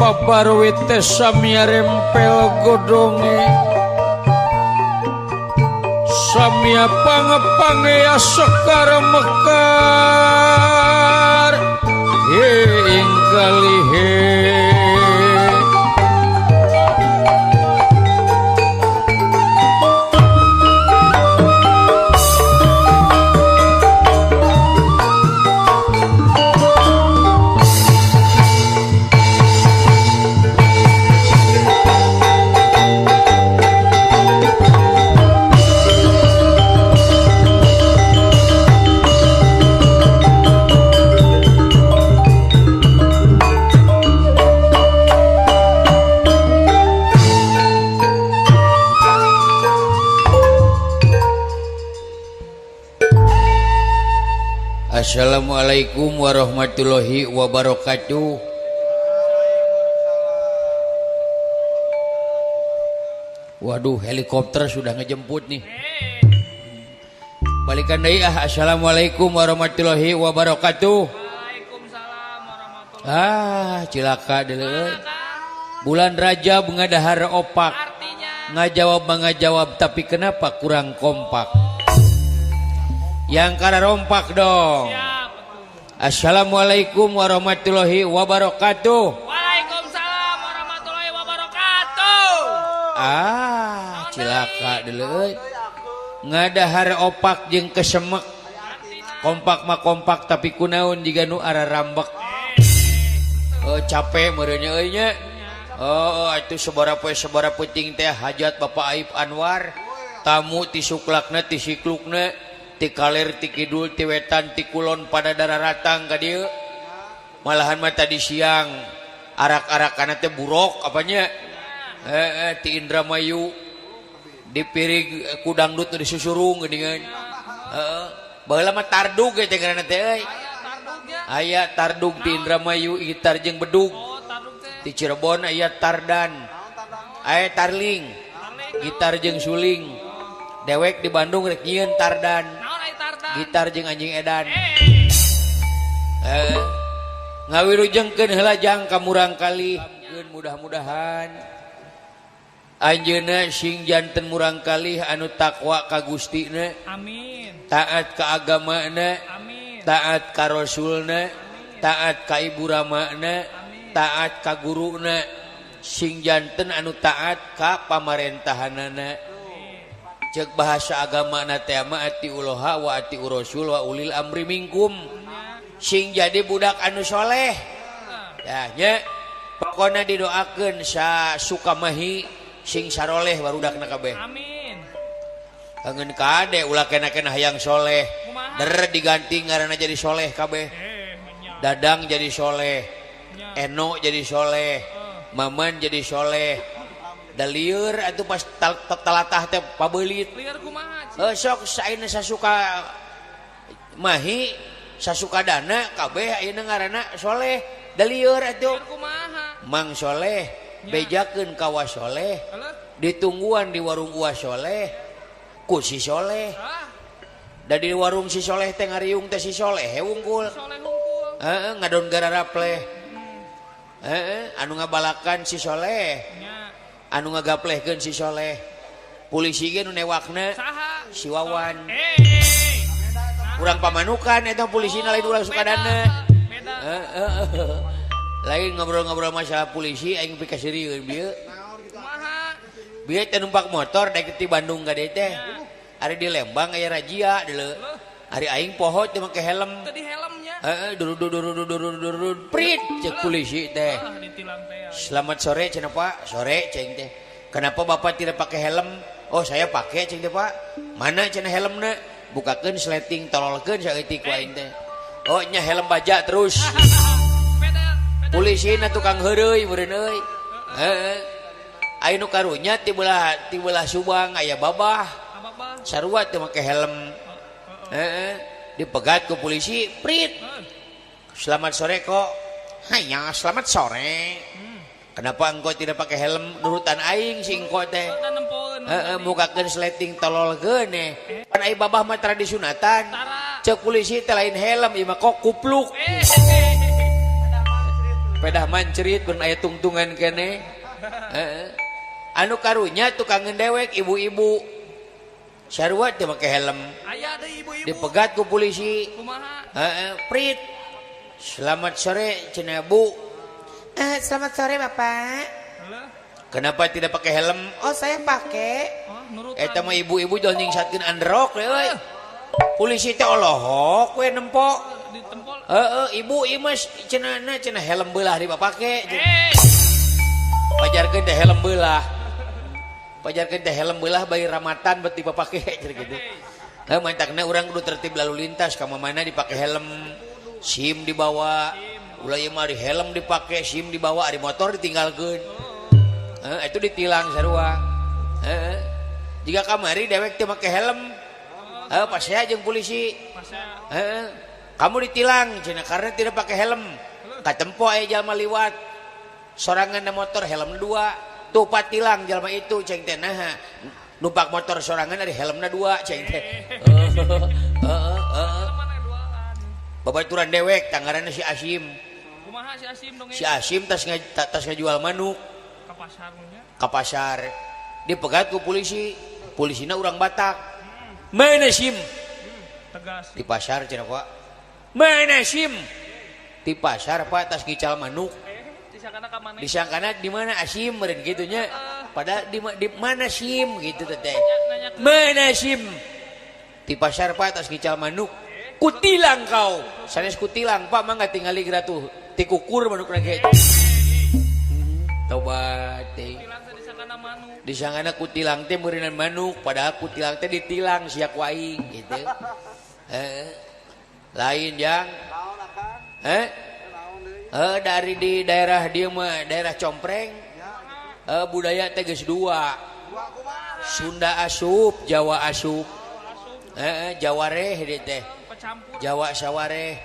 Babar wit teh samia rempel godonge samia pangepange ya sekar mekar ing kalihe. Assalamualaikum warahmatullahi wabarakatuh. Waduh, helikopter sudah ngejemput nih. Balikan deui ah. Assalamualaikum warahmatullahi wabarakatuh. Waalaikumsalam warahmatullahi. Ah, cilaka deui. Bulan Rajab ngadahar opak. Artinya Ngajawab mangajawab tapi kenapa kurang kompak? Yang kada rompak dong. Siap, betul. Assalamualaikum warahmatullahi wabarakatuh. Waalaikumsalam warahmatullahi wabarakatuh. Ah, cilaka deui euy. Ngadahar opak jeung kesemek. Kompak mah kompak tapi kunaon jiga nu ararambek. Oh, capek meureun euy nya. Oh, itu sabaraha poe sabaraha peuting teh hajat Bapak Aib Anwar. Tamu ti suklakna ti siklukna ti kaler ti kidul ti wetan ti kulon pada dararatang ka dieu. Malahan mah tadi siang arak-arakanna teh buruk apanya? Ti Indramayu dipirig ku dangdut nu disusurung geuningan. Heeh. Baheula mah tardug ge teh ngaranna teh euy. Aya tardug ti Indramayu gitar jeung bedug. Oh, tardug teh. Ti Cirebon aya tardan. Aya tarling. Gitar jeung suling. Dewek di Bandung rek nyieun tardan. Naon aya tardan? Gitar jeung anjing edan. Ngawirujengkeun heula jang ka murang kali. Mudah-mudahan anjeunna sing janten murang kalih anu takwa ka Gustina. Amin. Taat ka agamana. Amin. Taat ka Rasulna, taat ka ibu ramana, taat ka guruna, sing janten anu taat ka pamarentahanana. Ceuk bahasa agamana teh mah atiullaha wa atiur rasul wa ulil amri minkum. Sing jadi budak anu soleh. Ya nya pokona didoakeun sa Sukamahi sing saroleh barudakna kabeh. Amin. Kangen kade ulah kena-kena hayang soleh. Kumaha? Der diganti ngaranna jadi soleh kabeh. Nya. Dadang jadi soleh. Nya. Eno jadi soleh. Maman jadi soleh. Da lieur atuh pas talatah teh pabeulit. Lieur kumaha, Ci? Sok saena sasuka mahi, sasuka dana kabeh ayeuna ngaranna soleh. Da lieur atuh. Lieur kumaha? Mang Soleh bejakeun ka Wa Soleh. Heuh. Ditungguan di warung Wa Soleh ku si Soleh. Ah. Da di warung si Soleh teh ngariung teh si Soleh wungkul. Soleh wungkul. Heeh, ngadon gararapleh. Heeh, anu ngabalakan si Soleh. Nya. Anu ngagaplehkeun si Soleh. Polisi ge nu newakna Saha? Si Wawan. Eh. Urang Pamanukan eta polisina lain urang Sukadana. Beda. Heeh. Lain ngobrol-ngobrol masalah polisi aing pikaseurieun bieu. Kumaha? Bieu teh numpak motor daek ti Bandung ka dieu teh. Ari di Lembang aya razia deuleu. Ari aing poho teu make helm. Teu di helmnya. Heeh, durud durud durud durud prit ceuk polisi teh. Ah, ditilang teh. Ya. Selamat sore cenah Pak. Sore ceng teh. Kenapa Bapak tidak pakai helm? Oh, saya pakai ceng teh Pak. Mana cenah helmna? Bukakeun sleting tololkeun saeutik ku aing teh. Oh, nya helm baja terus. Beda. Beda. Polisina tukang heureuy meureun euy. Heeh. Aya nu karunya ti belah Subang aya babah. Babah. Sarua teu make helm. Heeh. Dipegat ku polisi, prit. Selamat sore kok. Hanya selamat sore. Kenapa engkau tidak pakai helm? Nurutan aing si engkau teh. Nurutan nempoeun. Heeh, mukakeun sleting tolol geune. Pan ai babah mah tradisunatan. Tara. Ceuk polisi teh lain helm ieu mah kok kupluk. Eh. Pedah mancerit pun aya tungtungan kene. Heeh. Anu karunya tukangeun dewek ibu-ibu. Sarua teu make helm. Aya deui ibu-ibu. Dipegat ku polisi. Kumaha? Heeh, prit. Selamat sore cenah Bu. Selamat sore Bapak. Heuh. Kenapa tidak pakai helm? Oh, saya pakai. Oh, nurutan. Eta mah ibu-ibu jual nyingsakeun androk we euy. Polisi teh olohok we nempo. Ditempol. Heeh, ibu ieu mah cenahna cenah helm beulah dipapake. Eh, Pajarkeun teh helm beulah. Pajarkeun teh helm beulah bari ramatan bet dipapake cenah kitu. Heuh mantakna urang kudu tertib lalu lintas ka mana dipake helm, SIM dibawa. Ulah ieu mah ari helm dipake, SIM dibawa, ari motor ditinggalkeun. Heeh, itu ditilang sarua. Heeh. Jika kamari dewek teu make helm. Heuh, pas saya jeung polisi. Masa Heeh. Kamu ditilang cenah karena tidak pakai helm. Katempo aya jalma liwat. Sorangan na motor helm dua. Tuh tilang jalma itu ceng teh naha. Numpak motor sorangan ari helmna dua ceng teh. Heeh, heeh, heeh. mana duaan. Babaturan dewek tanggaranna si Asim. Kumaha si Asim dongeng? Si Asim tas ngajual manuk Ka pasar nya. Ka pasar. Dipegat ku polisi. Polisina urang Batak. Mana SIM? Tegas. Di pasar cenah Pak. Mana SIM? Di pasar Pak tas ngical manuk. Eh, disangkana ka mana? Disangkana di mana Asim meureun kitu nya. Padahal di mana SIM gitu teh. Nanya ke Mana SIM? Di pasar Pak tas ngical manuk. Kutilang kau. Sanes kutilang Pak mangga tingali gratuh. Tikukur manuk ge. Tobat teh. tilang teh disangkana manuk. Disangkana kutilang teh meureunan manuk, padahal kutilang teh ditilang sia ku aing gitu. Heeh. Lain jang. Naon akang? Eh? Naon deui? Dari di daerah dieu mah daerah Compreng. Ya, Budaya teh geus dua. dua kumaha? Sunda asup, Jawa asup. Asup Heeh, Jawareh dieu teh. pecampur. Jawa sawareh.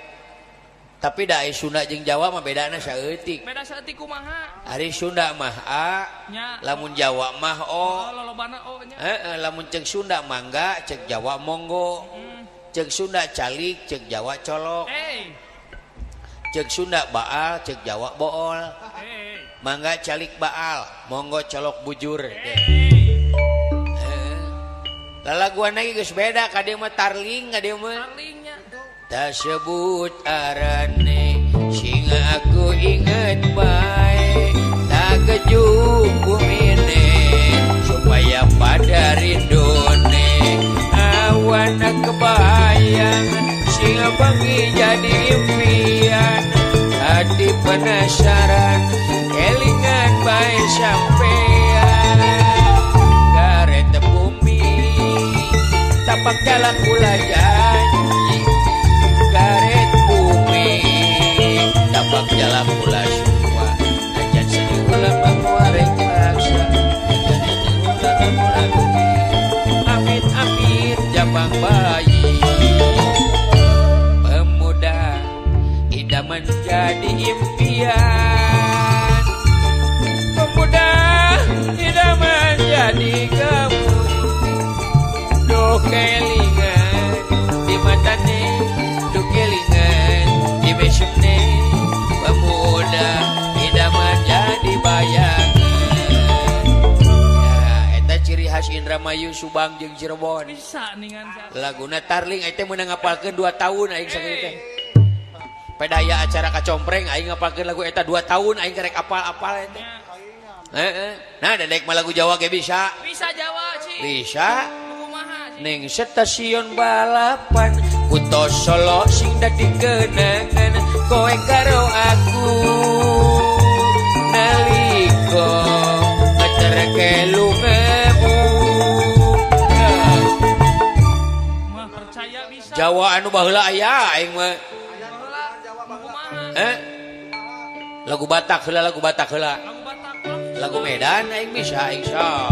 Tapi da Sunda jeung Jawa mah bedana saeutik. Beda saeutik kumaha? Ari Sunda mah A, Nya. lamun Jawa mah O. Oh, lolobana O nya. Heeh, lamun cek Sunda mangga, cek Jawa monggo. Cek Sunda calik, cek Jawa colok. Eh, Cek Sunda baal, cek Jawa bool. eh. Mangga calik baal, monggo colok bujur. Eh. Heeh. Lalaguan lagi geus beda ka dieu mah tarling ka dieu mah. Tarlingnya. Tak sebut arane sing aku inget bae, tak kejuk bumine supaya pada rindune. Awan kebayang sing bengi jadi impian, hati penasaran kelingan bae sampean. Garet bumi tapak jalan kula janji, garet bumi tapak jalan kula sumpah. Najan sedih kula manguareng paksa, najan sedih kula manguareng. Amit amit jabang bayi. Pemuda idaman jadi impian, pemuda idaman jadi kamu. Duh kelingan di matane, duh kelingan di mesumne. Pemuda idaman jadi bayangan. Ya, eta ciri khas Indramayu, Subang jeung Cirebon. Bisa ningan si Asim. Laguna tarling aing teh meunang ngapalkeun 2 tahun aing sakitu teh. Pedaya acara kacompreng aing ngapalkeun lagu eta 2 tahun aing karek apal-apal eta. Nya. Heeh. Nah, dedek mah lagu Jawa ge bisa. Bisa Jawa, Ci. Bisa. Kumaha, Ci? Ning stasiun balapan kutha Solo sing dadi kenangan kowe karo aku nalika ngeterke lungamu. Mah percaya bisa. Jawa anu baheula aya aing mah. Baheula kumaha? Eh? Lagu Batak heula, lagu Batak heula. Lagu Batak lah. Lagu Medan aing bisa aing sok.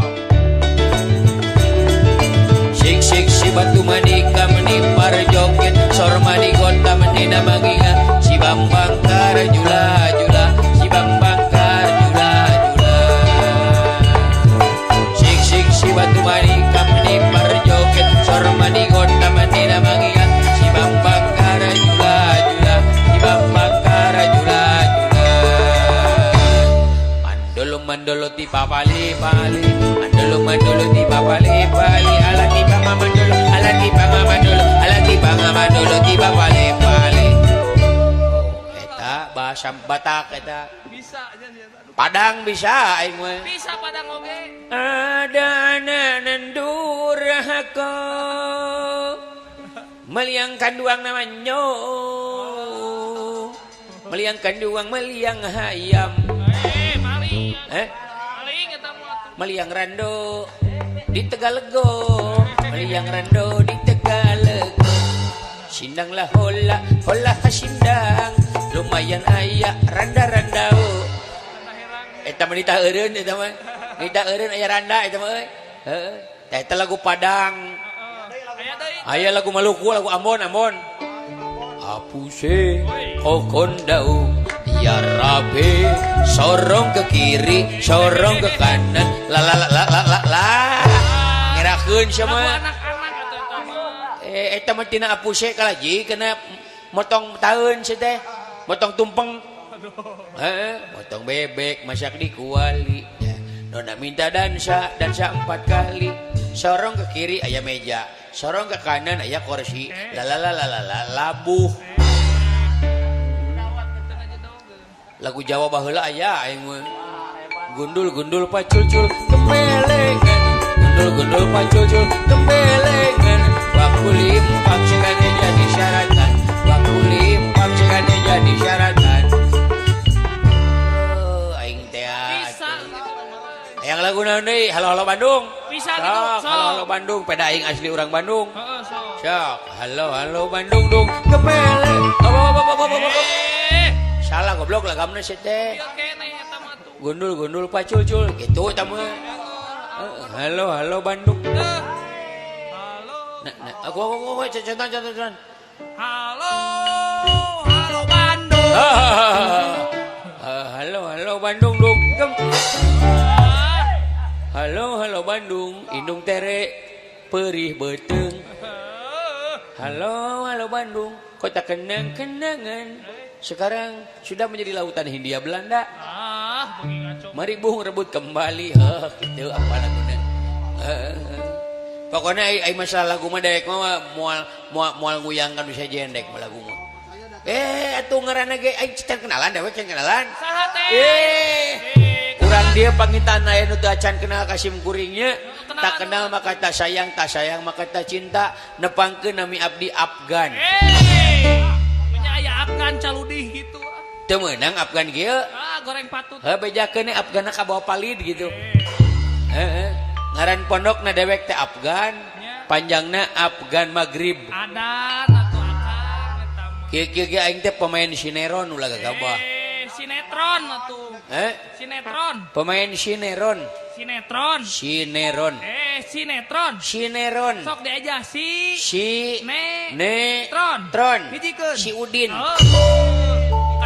Sik sik si batu manika menipar joget sor mani kota menina manginga si Bambang karjula jula si Bambang karjula jula. Sik sik si batu manika menipar joget sor mani kota menina manginga si Bambang karjula jula si Bambang karjula jula. di papali pali mandulu mandulu di papali pali ala tiba mandulu ala tiba mandulu ala tiba mandulu di papali pali. Eta bahasa Batak eta. Bisa aja sih. Padang bisa aing mah. Bisa Padang oge. Ada anak nendur hako meliang kanduang namanya meliang kanduang meliang hayam. Maling. Maling eta mah. Meliang rando di Tegalego, meliang rando di Tegalego. Sindanglah hola hola hasindang, lumayan aya randa randao. Eta mah nita eureun eta mah. Nita eureun aya randa eta mah euy. Heeh. Tah eta lagu Padang. Aya lagu Maluku, lagu Ambon, Ambon. Apuse kokondau ya rabe sorong ke kiri, sorong ke kanan, la la la la la la la. Ngerakeun sia mah. Eta mah tina apuse kalaji kena motong taeun sia teh. Motong tumpeng. Motong bebek masak di kuali. Nona minta dansa, dansa 4 kali. Sorong ke kiri aya meja, sorong ke kanan aya kursi. La la la la la labuh. Lagu Jawa baheula aya aing mah. Gundul-gundul paculcul kemelengan. Gundul-gundul paculcul kemelengan. Waku limpak segane jadi syaratan. Waku limpak segane jadi syaratan. Aing teh. Yang lagu naon deui? Halo halo Bandung. Bisa gitu. Sok, halo halo Bandung, peda aing asli urang Bandung. Heeh, sok. Sok, halo halo Bandung dung kepele. Salah goblok lagamna sia teh. Gundul gundul paculcul gitu eta mah. Halo halo Bandung. Halo. Nah, nah, aku contoh contoh. Halo halo Bandung. Halo halo Bandung dung. Halo halo Bandung, indung tere perih beuteung. Halo halo Bandung, kota kenang-kenangan. Sekarang sudah menjadi lautan Hindia Belanda. Mari bung rebut kembali. Heh, gitu apa laguna. Pokoknya ai masalah lagu mah daek mah moal moal moal nguyangkan bisa jendek mah lagu mah. Atuh ngaranna ge aing can kenalan dewek can kenalan. Saha teh? Urang dia pangitan aya nu teu acan kenal ka sim kuringnya. Tak kenal maka tak sayang, tak sayang maka tak cinta. Nepangkeun nami abdi Afgan. Nya aya Afgan caludih gitu. Teu meunang Afgan kieu. Ah, goreng patut. Heuh bejakeun Afganna ka bawa palid gitu. Heeh. Ngaran pondokna dewek teh Afgan, panjangna Afgan Maghrib. Adan atuh akang eta mah. Kieu-kieu ge aing teh pemain sineron ulah gagabah. Sinetron atuh. Sinetron. Pemain sineron. Sinetron. Sineron. Sinetron. Sineron. Sok diaja si si ne ne tron. Tron. Hijikeun. Si Udin. Oh.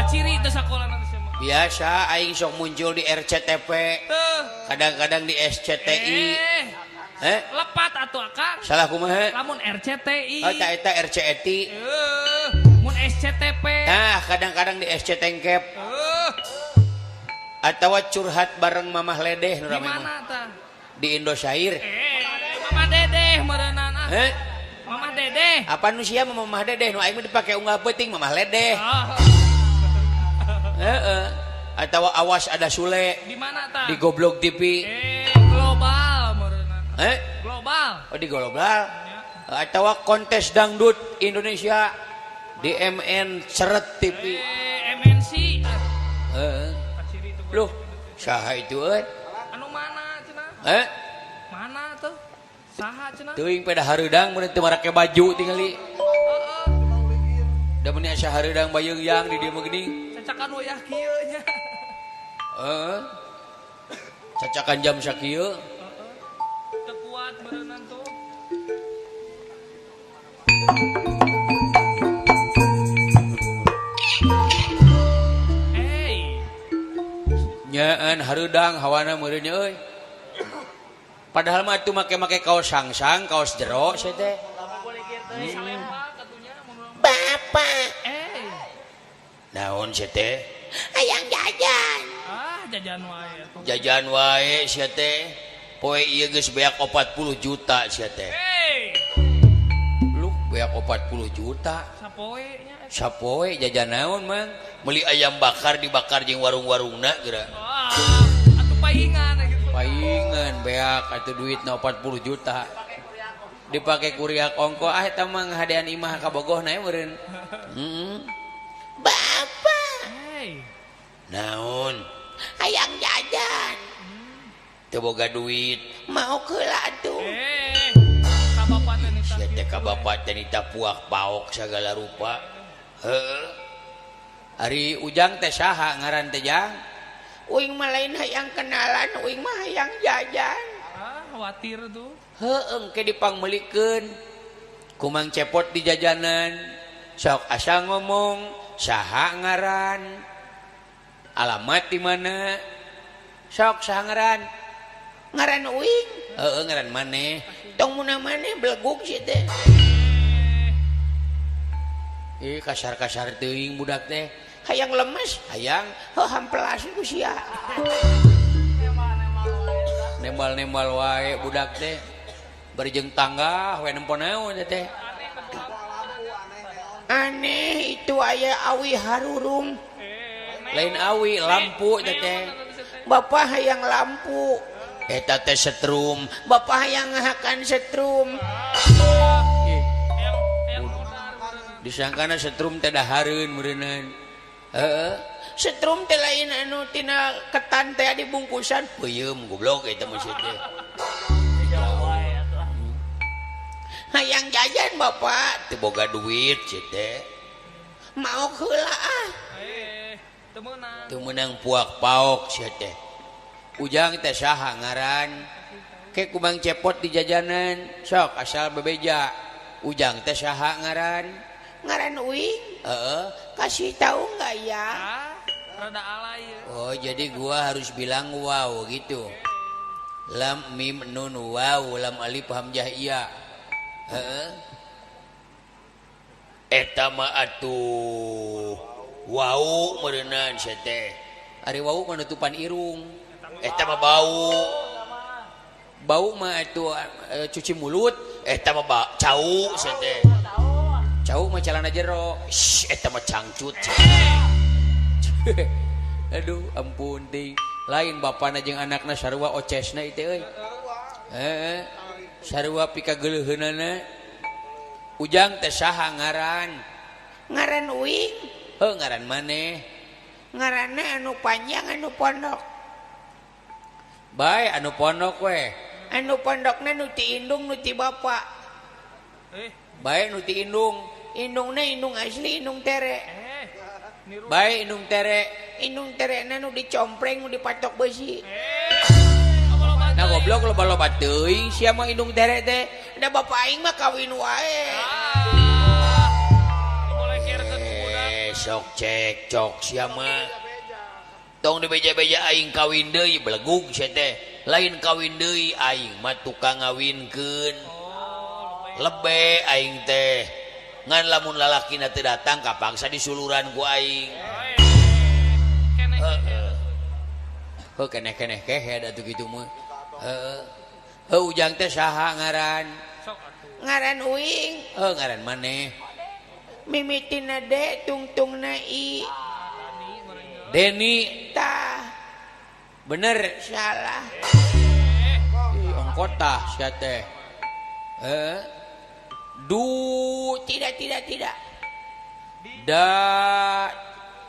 Kaciri teh sakola nanti mah. Biasa aing sok muncul di RCTP. Kadang-kadang di SCTI. Lepat atuh akang. Salah kumaha? Lamun RCTI. Oh, ta eta RCETI. Mun SCTP. Nah, kadang-kadang di SC Tengkep. Atau curhat bareng Mamah Ledeh nu rame mah. Di mana tah? Di Indosair. Mamah Dedeh meureunana. Mamah Dedeh. Apa nu sia Mamah Dedeh nu aing mah dipake unggal peuting Mamah Ledeh. Heeh. Atau awas ada Sule. Di mana tah? Di Goblok TV. Global meureunana. Global. Oh, di global. Atau kontes dangdut Indonesia di MN Seret TV. MNC. Heeh. Loh, saha itu euy? Anu mana cenah? Mana tuh? Saha cenah? Teuing pada hareudang mun teu marake baju tingali. Heeh. Da meuni asa hareudang bayeung-yang di dieu mah geuning. Cacakan wayah kieu nya. Heeh. Cacakan jam sakieu. Heeh. Teu kuat beureunan tuh. Nyaan hareudang hawana meureun nya euy. Padahal mah atuh make-make kaos sangsang, kaos jero sia teh. Bapak. Naon sia teh? Hayang jajan. Ah, Jajan wae. Jajan wae sia teh. Poe ieu geus beak 40 juta sia teh. Hey. Lu beak 40 juta. Sapoe nya. Sapoe jajan naon mang? Meuli ayam bakar dibakar jeung warung-warungna geura. Wah, atuh paingan gitu. Paingan beak atuh duitna 40 juta. Dipake kuriak ongko ah eta mah ngahadean imah ka Bogohna meureun. Heeh. Bapak. Hey. Naon? Hayang jajan. Teu boga duit. Mau keula atuh. Eh. Ka bapak teh nita. Sia teh ka bapak teh nita puak paok sagala rupa. Heeh. Ari Ujang teh saha ngaran teh Jang? Uing mah lain hayang kenalan, uing mah hayang jajan. Ah, khawatir tuh. Heeh, engke dipangmeulikeun. Kumang cepot di jajanan. Sok asa ngomong, saha ngaran? Alamat di mana? Sok saha ngaran? Ngaran uing. Heeh, ngaran maneh. Tong munah maneh belegug sih teh. Ih, kasar-kasar teuing budak teh. Hayang lemes, hayang heuh hampelas ku sia. Nembal-nembal wae budak teh. Bari jeung tangga we nempo naon teh. Aneh itu aya awi harurung. Lain awi, lampu teh. Bapak hayang lampu. Eta teh setrum. Bapak hayang ngahakan setrum. Disangkana setrum teh dahareun meureunnan. Heeh. Setrum teh lain anu tina ketan teh dibungkusan. Peuyeum goblok eta mah teh. Hayang jajan bapak. Teu boga duit sih teh. Mau heula ah. Teu meunang. Teu meunang puak paok sia teh. Ujang teh saha ngaran? Ke kumang cepot di jajanan. Sok asal bebeja. Ujang teh saha ngaran? Ngaran uing. Heeh. Kasih tahu enggak ya? Ah, rada alay. Oh, jadi gua harus bilang wow gitu. Lam mim nun waw lam alif hamzah iya. Heeh. Eta mah atuh wau meureunnan sia teh. Ari wau mah nutupan irung. Eta mah bau. Bau mah atuh cuci mulut. Eta mah cau sia teh. Cau mah calana jero. Shh, eta mah cangcut. Aduh, ampun ting. Lain bapana jeung anakna sarua ocesna ieu teh euy. Heeh. Sarua pikageuleuheunana. Ujang teh saha ngaran? Ngaran uing. Heuh, ngaran maneh? Ngaranna anu panjang anu pondok. Bae anu pondok we. Anu pondokna nu ti indung nu ti bapa. Bae nu ti indung. Indungna indung asli indung tere. Bae indung tere. Indung terena nu dicompreng nu dipatok besi. Nah goblok loba-loba teuing sia mah indung tere teh. Da bapa aing mah kawin wae. Sok cekcok sia mah. Tong dibeja-beja aing kawin deui belegug sia teh. Lain kawin deui aing mah tukang ngawinkeun. Lebe aing teh. Ngan lamun lalakina teu datang kapaksa disuluran ku aing. Heeh. Heuh keneh-keneh kehed atuh kitu mah. Heeh. Heuh Ujang teh saha ngaran? Ngaran uing. Heuh ngaran maneh? Mimitina D tungtungna I. Deni tah. Bener salah. Ih ongkot tah sia teh. Heeh. Du tidak tidak tidak. Da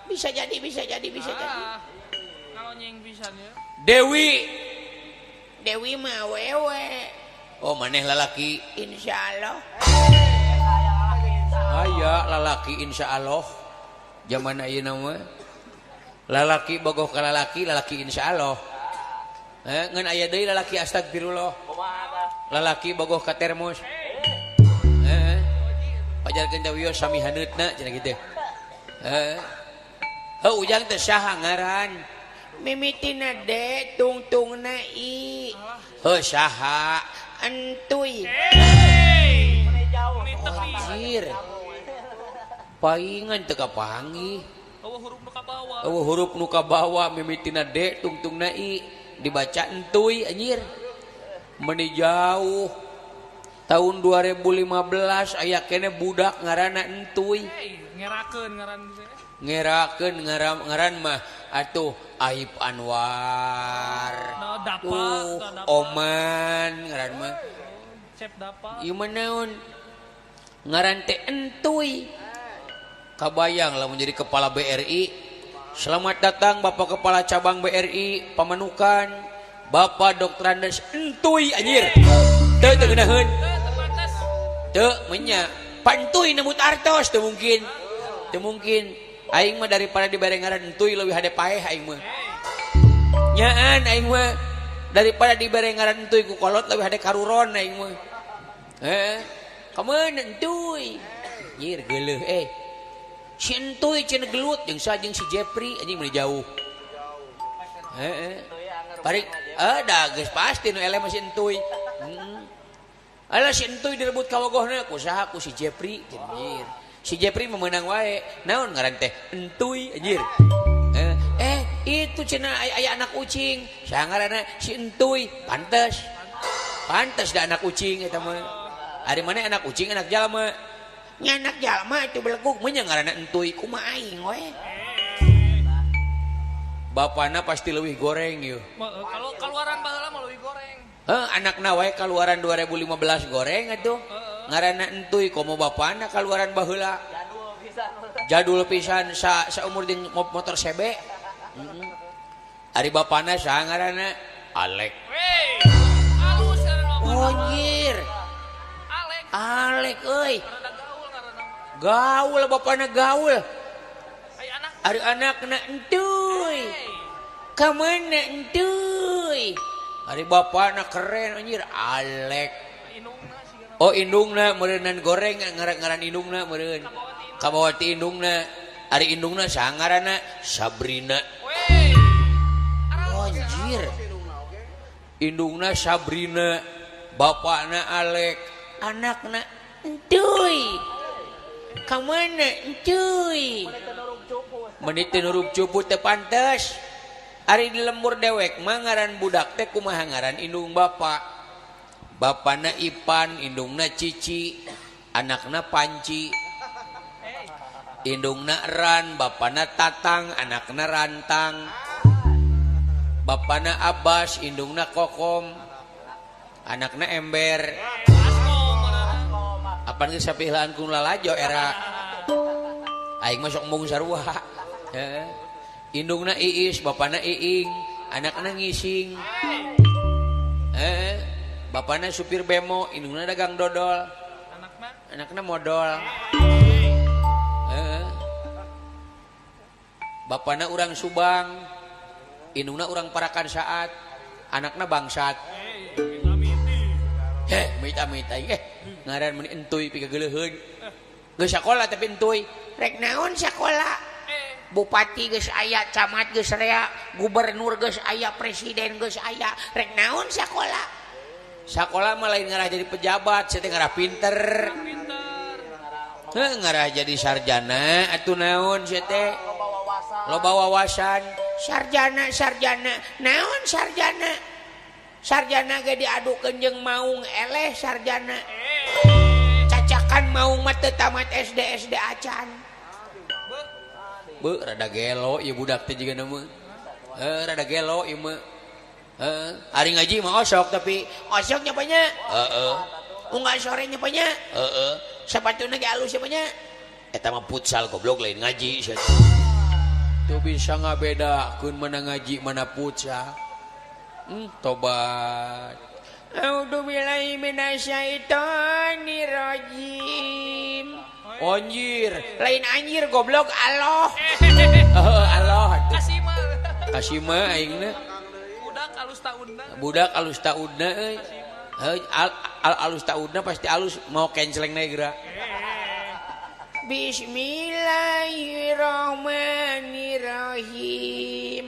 bisa jadi bisa jadi bisa jadi. Kalau nyeng pisan ya. Dewi. Dewi mah wewe. Oh maneh lalaki. Insyaallah. Aya lalaki insyaallah. Zaman ayeuna mah lalaki bogoh ka lalaki, lalaki insyaallah. Ngan aya deui lalaki astagfirullah. Lalaki bogoh ka termos. Heeh. Pajarkeun teh wios sami haneutna cenah kitu. Heeh. Heuh Ujang teh saha ngaran? Mimitina D tungtungna I. Heuh saha? Entuy. Anjir. Paingan teu kapanggih. Eueuh huruf nu kabawa. Eueuh huruf nu kabawa mimitina D tungtungna I dibaca entuy anjir. Meni jauh. Tahun 2015 aya kene budak ngaranna entuy. Ngerakeun ngaran teh. Ngerakeun ngaran mah atuh Aib Anwar. No, dapa, tuh, dapa. Oman ngaran mah. Cep dapa. Ieu mah naon? Ngaran teh entuy. Kabayang lamun jadi kepala BRI. Selamat datang Bapak Kepala Cabang BRI Pamanukan, Bapak Dr. Andes entuy anjir. Teu teu ngeunaheun. Teu menya. Pantuy nembut artos teu mungkin. Teu mungkin. Aing mah daripada dibere ngaran entuy leuwih hade paeh aing mah. Nyaan aing mah daripada dibere ngaran entuy ku kolot leuwih hade karuron aing mah. Heeh. Kameun entuy. Anjir geuleuh eh. Si entuy cenah gelut jeung sa jeung si Jepri anjing mah jauh. Heeh. Bari da geus pasti nu eleh mah si entuy. Heeh. Alah si entuy direbut kawogohna ku saha ku si Jepri anjir. Si Jepri memenang wae. Naon ngaran teh? Entuy anjir. Itu cenah aya anak ucing. Saha ngaranna si Entuy. Pantes. Pantes da anak ucing eta mah. Ari maneh anak ucing anak jalma. Nya anak jalma itu belegug mah nya ngaranna Entuy kumaha aing we. Bapana pasti leuwih goreng yeuh. Kalau kaluaran baheula mah leuwih goreng. Heuh, anakna wae kaluaran 2015 goreng atuh. Ngaranna entuy komo bapana kaluaran baheula. Jadul pisan sa saumur jeung motor CB. Heeh. Ari bapana saha ngaranna? Alek. Alus ngaranna bapana. Anjir. Alek. Alek euy. Gaul ngaranna. Gaul bapana gaul. Ari anak. Ari anakna entuy. Ka mana entuy? Ari bapana keren anjir Alek. Oh indungna meureunnan goreng ngaran indungna meureun. Kabawa ti indungna. Ari indungna saha ngaranna? Sabrina. Anjir. Indungna Sabrina, bapakna Alek, anakna entuy. Ka mana entuy? Meuni teu nurug cupu teu pantes. Ari di lembur dewek mah ngaran budak teh kumaha ngaran indung bapak. Bapana Ipan, indungna Cici, anakna Panci. Indungna Ran, bapana Tatang, anakna Rantang. Bapana Abbas, indungna Kokom, anakna Ember. Apan geus sapilaan ku lalajo era. Aing mah sok embung sarua. Heeh. Indungna Iis, bapana Iing, anakna Ngising. Heeh. Bapana supir bemo, indungna dagang dodol. Anakna? Anakna modol. Heeh. Bapana urang Subang, indungna urang Parakan Saat, anakna bangsat. Heh, amit-amit aing ngaran meuni entuy pikageuleuheun. Geus sakola tapi entuy. Rek naon sakola? Bupati geus aya, camat geus rea, gubernur geus aya, presiden geus aya, rek naon sakola? Sakola mah lain ngarah jadi pejabat, saya teh ngarah pinter. Heuh, ngarah jadi sarjana atuh naon sia teh? Loba wawasan. Sarjana, sarjana, naon sarjana? Sarjana ge diadukeun jeung maung eleh sarjana. Cacakan maung mah teu tamat SD SD acan. Beuh, rada gelo ieu budak teh jiga mah. Heuh, rada gelo ieu mah. Heeh, ari ngaji mah osok tapi osok nya nya. Heeh. Unggal sore nya nya. Heeh. Sapatuna ge alus nya. Eta mah futsal goblok lain ngaji sia. Teu bisa ngabedakeun mana ngaji mana futsal. Tobat. A'udzubillahi minasyaitonirrajim. Anjir, lain anjir goblok Allah. Heeh, Allah. Kasima. Kasima aingna. Budak alus taudna. Budak alus taudna euy. Heuh, alus taudna pasti alus mau canceling na geura. Bismillahirrahmanirrahim.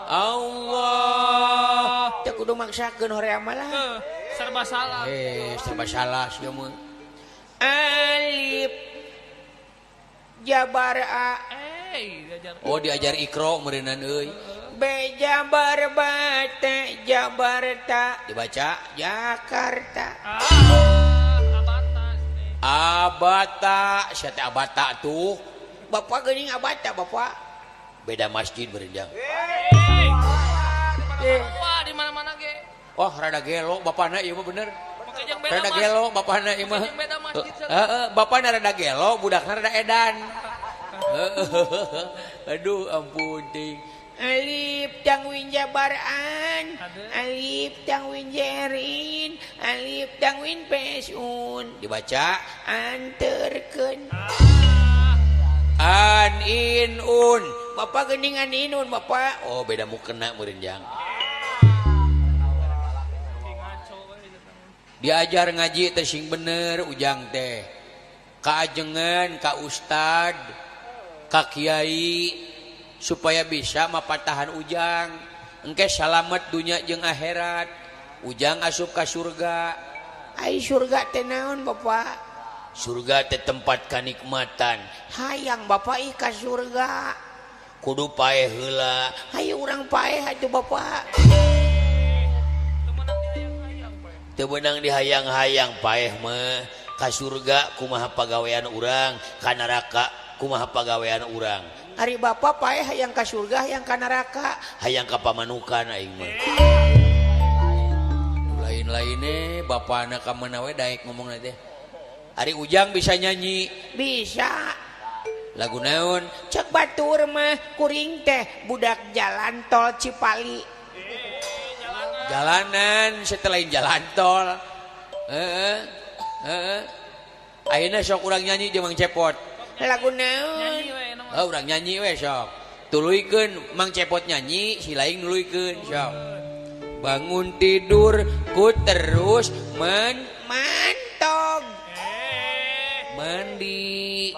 Allah. Teu kudu maksakeun hoream mah lah. Serba salah. Serba salah sia mah. Alif jabar a. Diajar. Oh, diajar Iqra meureunnan euy. B jabar bata Jabarta dibaca Jakarta. Ah, abata. Abata, sia teh abata tuh. Bapak geuning abata bapak. Beda masjid meureun jang. Wah, di mana-mana ge. Oh, rada gelo bapana ieu mah bener. Make jeung beda Rada masjid. gelo bapana ieu mah. Jeung beda masjid. Heeh, bapana rada gelo, budakna rada edan. Aduh, ampun ting. Alif tangwin jabaran, Aduh. alif tangwin jerin, alif tangwin pesun, Dibaca anterkeun. An in un. Bapak geuning an inun bapak. Oh, beda mukena meureun jang. Diajar ngaji teh sing bener ujang teh. Kaajengan ka ustad, ka kiai supaya bisa mapatahan ujang. Engke salamet dunya jeung akhirat. Ujang asup ka surga. Ai surga teh naon bapak? Surga teh tempat kanikmatan. Hayang bapak ih ka surga. Kudu paeh heula. Hayu urang paeh atuh bapak. Teu meunang dihayang-hayang paeh mah. Ka surga kumaha pagawean urang, ka neraka kumaha pagawean urang. Ari bapak paeh hayang ka surga hayang ka neraka. Hayang ka pamanukan aing mah. Lain-lainnya bapana ka mana we daek ngomongna teh. Ari ujang bisa nyanyi? Bisa. Lagu naon? Cek batur mah kuring teh budak jalan tol Cipali. Jalanan setelah jalan tol. Heeh. Heeh. Ayeuna sok urang nyanyi jeung Mang Cepot. Lagu naon? Nyanyi we nu. Heuh, urang nyanyi we sok. Tuluykeun Mang Cepot nyanyi, si lain nuluykeun sok. Bangun tidur ku terus mantog. Mandi.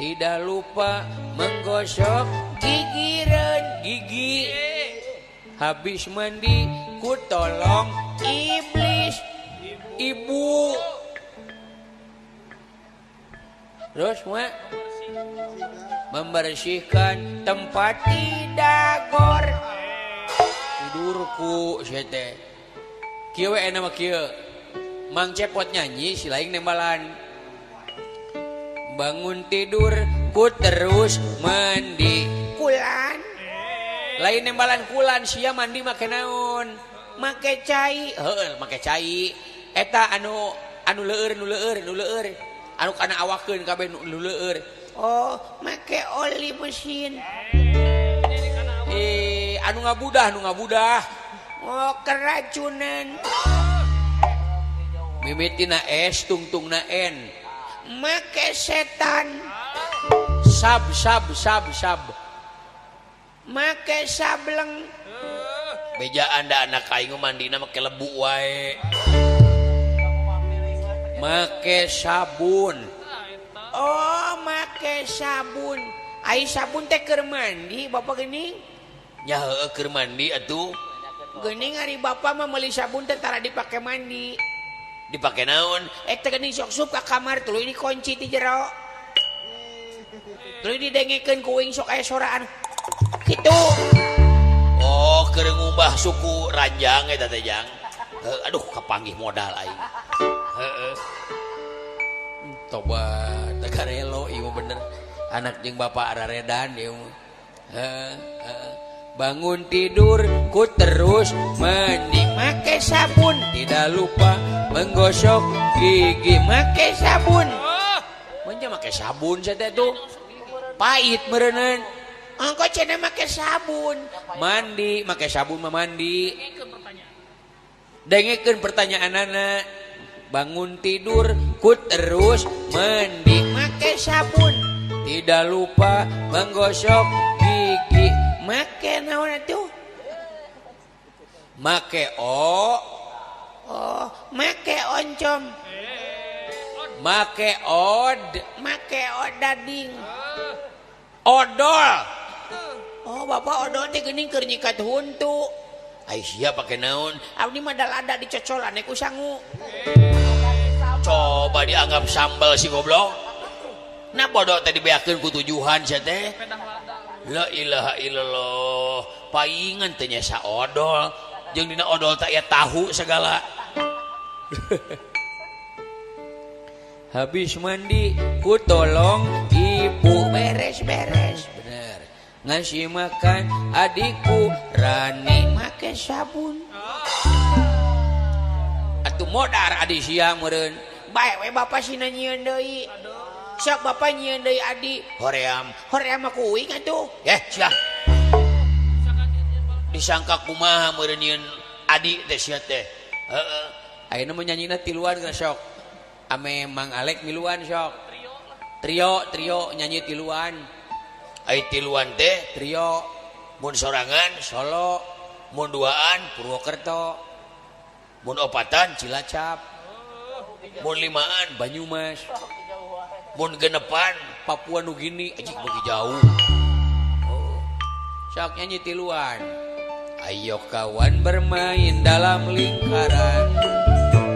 Tidak lupa menggosok gigireun gigi. Habis mandi ku tolong iblis ibu. Terus mak membersihkan tempat tidagor tidurku sia teh. Kieu we enak mah kieu. Mang Cepot nyanyi si lain nembalan. Bangun tidur ku terus mandi kulan. Lain nembalan kulan sia mandi make naon? Make cai. Heuh, make cai. Eta anu anu leueur nu leueur nu leueur. Anu kana awakeun kabeh nu leueur. Oh, make oli mesin. Anu ngabudah nu ngabudah. Oh, keracunan. Mimitina S tungtungna N. Make setan. Sab sab sab sab. Make sableng. Beja anda anak aing mandina make lebu wae. Make sabun. Oh, make sabun. Ai sabun teh keur mandi bapak geuning? Nya heueuh keur mandi atuh. Geuning ari bapak mah meuli sabun teh tara dipake mandi. Dipake naon? Eta geuning sok sup ka kamar tuluy dikunci ti jero. Tuluy didengekeun ku uing sok aya soraan. Kitu. Oh, keur ngubah suku ranjang eta teh jang. Aduh, kapanggih modal aing. Heeh. Tobat, tegarelo ieu bener. Anak jeung bapak araredan ieu mah. Heeh, heeh. Bangun tidur ku terus mandi make sabun, tidak lupa menggosok gigi make sabun. Manja make sabun sia teh tuh. Pahit meureuneuh. Engko cenah make sabun. Mandi make sabun mah mandi. Dengekeun pertanyaanana. Bangun tidur ku terus mandi make sabun, tidak lupa menggosok gigi make naon atuh? Make o. Oh, make oncom. Make od. Make odading. Odol. Oh, bapak odol teh geuning keur nyikat huntu. Ai sia pake naon? Abdi mah lada dicocolan ku sangu. Coba dianggap sambal si goblok. Nah bodoh teh dibeakeun ku tujuhan sia teh. La ilaha illallah. Paingan teh nya saodol. Jeung dina odol teh aya tahu segala. Habis mandi ku tolong ibu beres-beres. Bener. Ngasih makan adikku Rani make sabun. Atuh modar adi sia meureun. Bae we bapa sina nyieun deui. Sok bapa nyieun deui adi. Hoream. Hoream mah kuing atuh. Sia. Disangka kumaha meureun nyieun adi teh sia teh. Heeh. Ayeuna mah nyanyina tiluan geus sok. Ame Mang Alek miluan sok. Trio trio nyanyi tiluan. Ai tiluan teh trio mun sorangan Solo, mun duaan Purwokerto, mun opatan Cilacap, mun limaan Banyumas, mun genepan Papua Nugini, anjing beuki jauh. Oh. Sok nyanyi tiluan. Ayo kawan bermain dalam lingkaran.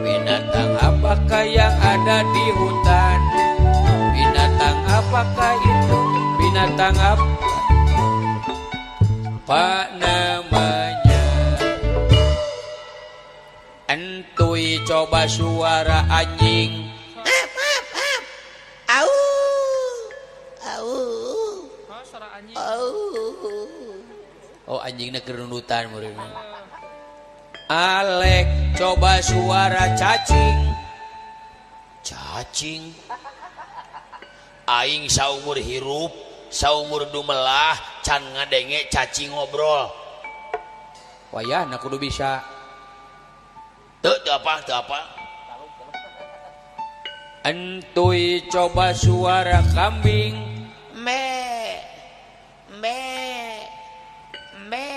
Binatang apakah yang ada di hutan? Binatang apakah itu? Binatang apa? Apa namanya? Entui coba suara anjing. Ap, ap, ap. Au. Au. Oh, suara anjing. Au. Oh, anjingnya kerundutan murid. Alek coba suara cacing. Cacing. Aing saumur hirup, saumur dumelah, can ngadenge cacing ngobrol. Wayahna kudu bisa. Teu teu apa, teu apa. Entui coba suara kambing. Me. Me. Me.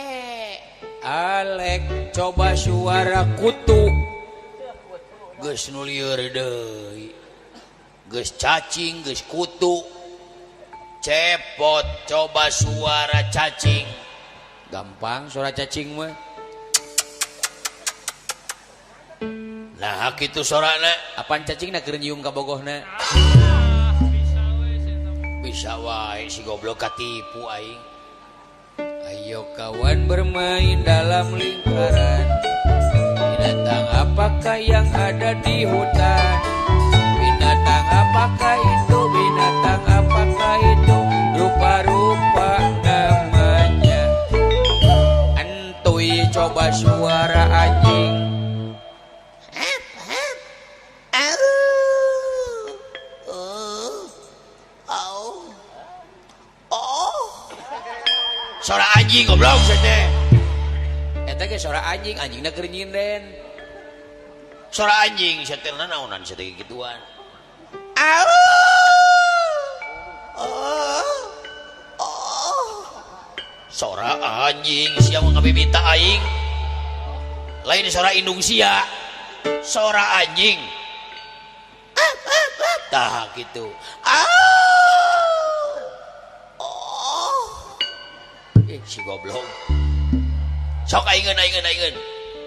Alek coba suara kutu. Geus nu lieur deui. Geus cacing, geus kutu. Cepot coba suara cacing. Gampang suara cacing mah. Nah kitu sorana. Apaan cacingna keur nyium ka bogohna? Bisa wae si goblok katipu aing. Ayo kawan bermain dalam lingkaran. Binatang apakah yang ada di hutan? Binatang apakah itu? Binatang apakah itu? Rupa-rupa namanya. Entui coba suara anjing. Ap, ap. Au. Oh. Au. Oh. Suara anjing goblok sia teh. Eta ge suara anjing, anjingna keur nyinden. Suara anjing sia teh naonan sia teh gituan. Au. Oh. Oh. Suara anjing sia mah ngabibita aing. Lain suara indung sia. Suara anjing. Ap, ap, ap. Tah kitu. Au. Oh. Si goblok. Sok aingeun aingeun aingeun.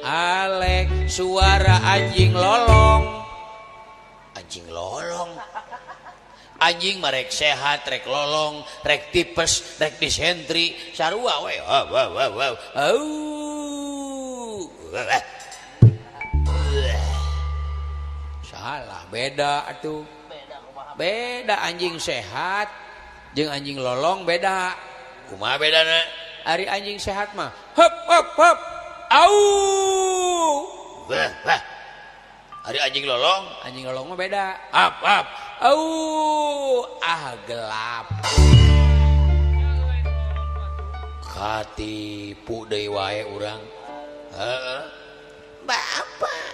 Alek suara anjing lolong. Anjing lolong. Anjing mah rek sehat, rek lolong, rek tipes, rek disentri, sarua we. Wow wow wow wow. Au. Salah, beda atuh. Beda anjing sehat jeung anjing lolong beda. Kumaha bedana? Ari anjing sehat mah hep hep hep. Au. Wah, wah. Ari anjing lolong mah beda. Ap ap. Au. Ah gelap. Katipu deui wae urang. Heeh. Bapak.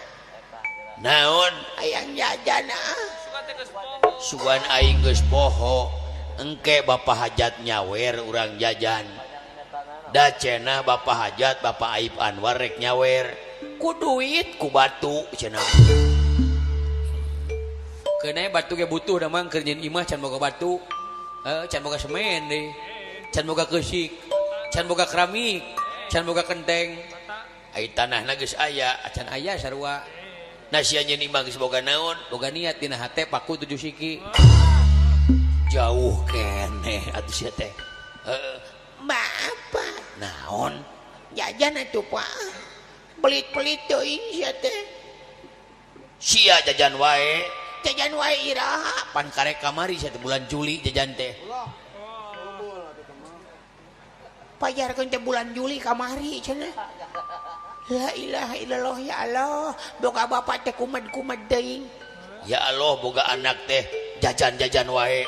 Naon? Hayang jajan ah. Sugan aing geus poho. Engke bapak hajat nyawer urang jajan. Da cenah bapak hajat bapak Aib Anwar rek nyawer. Ku duit ku batu cenah. Keuna batu ge butuh da mang keur nyeun imah can boga batu. Can boga semen deui. Can boga keusik, can boga keramik, can boga kenteng. Ai tanahna geus aya, can aya sarua. Nah sia nyeun imah geus boga naon? Boga niat dina hate paku 7 siki. Jauh keneh atuh sia teh. Heeh. Bapak Naon? Jajan atuh Pak. Pelit-pelit teuing sia teh. Sia jajan wae. Jajan wae iraha. Pan karek kamari sia teh bulan Juli jajan teh. Pajarkeun teh bulan Juli kamari cenah. La ilaha illallah ya Allah, boga bapak teh kumed-kumed teuing. Ya Allah, boga anak teh jajan-jajan wae.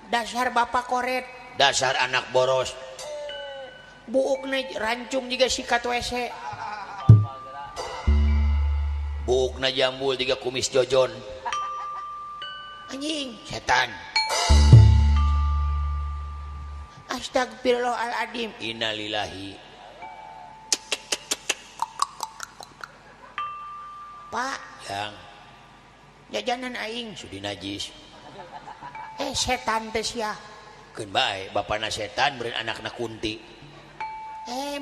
Dasar bapak koret, dasar anak boros. Buukna rancung jiga sikat WC. Buukna jambul jiga kumis jojon. Anjing, setan. Astagfirullahaladzim. Innalillahi. Pak, yang jajanan aing sudi najis. Setan teh sia. Keun bae bapana setan beureun anakna kunti.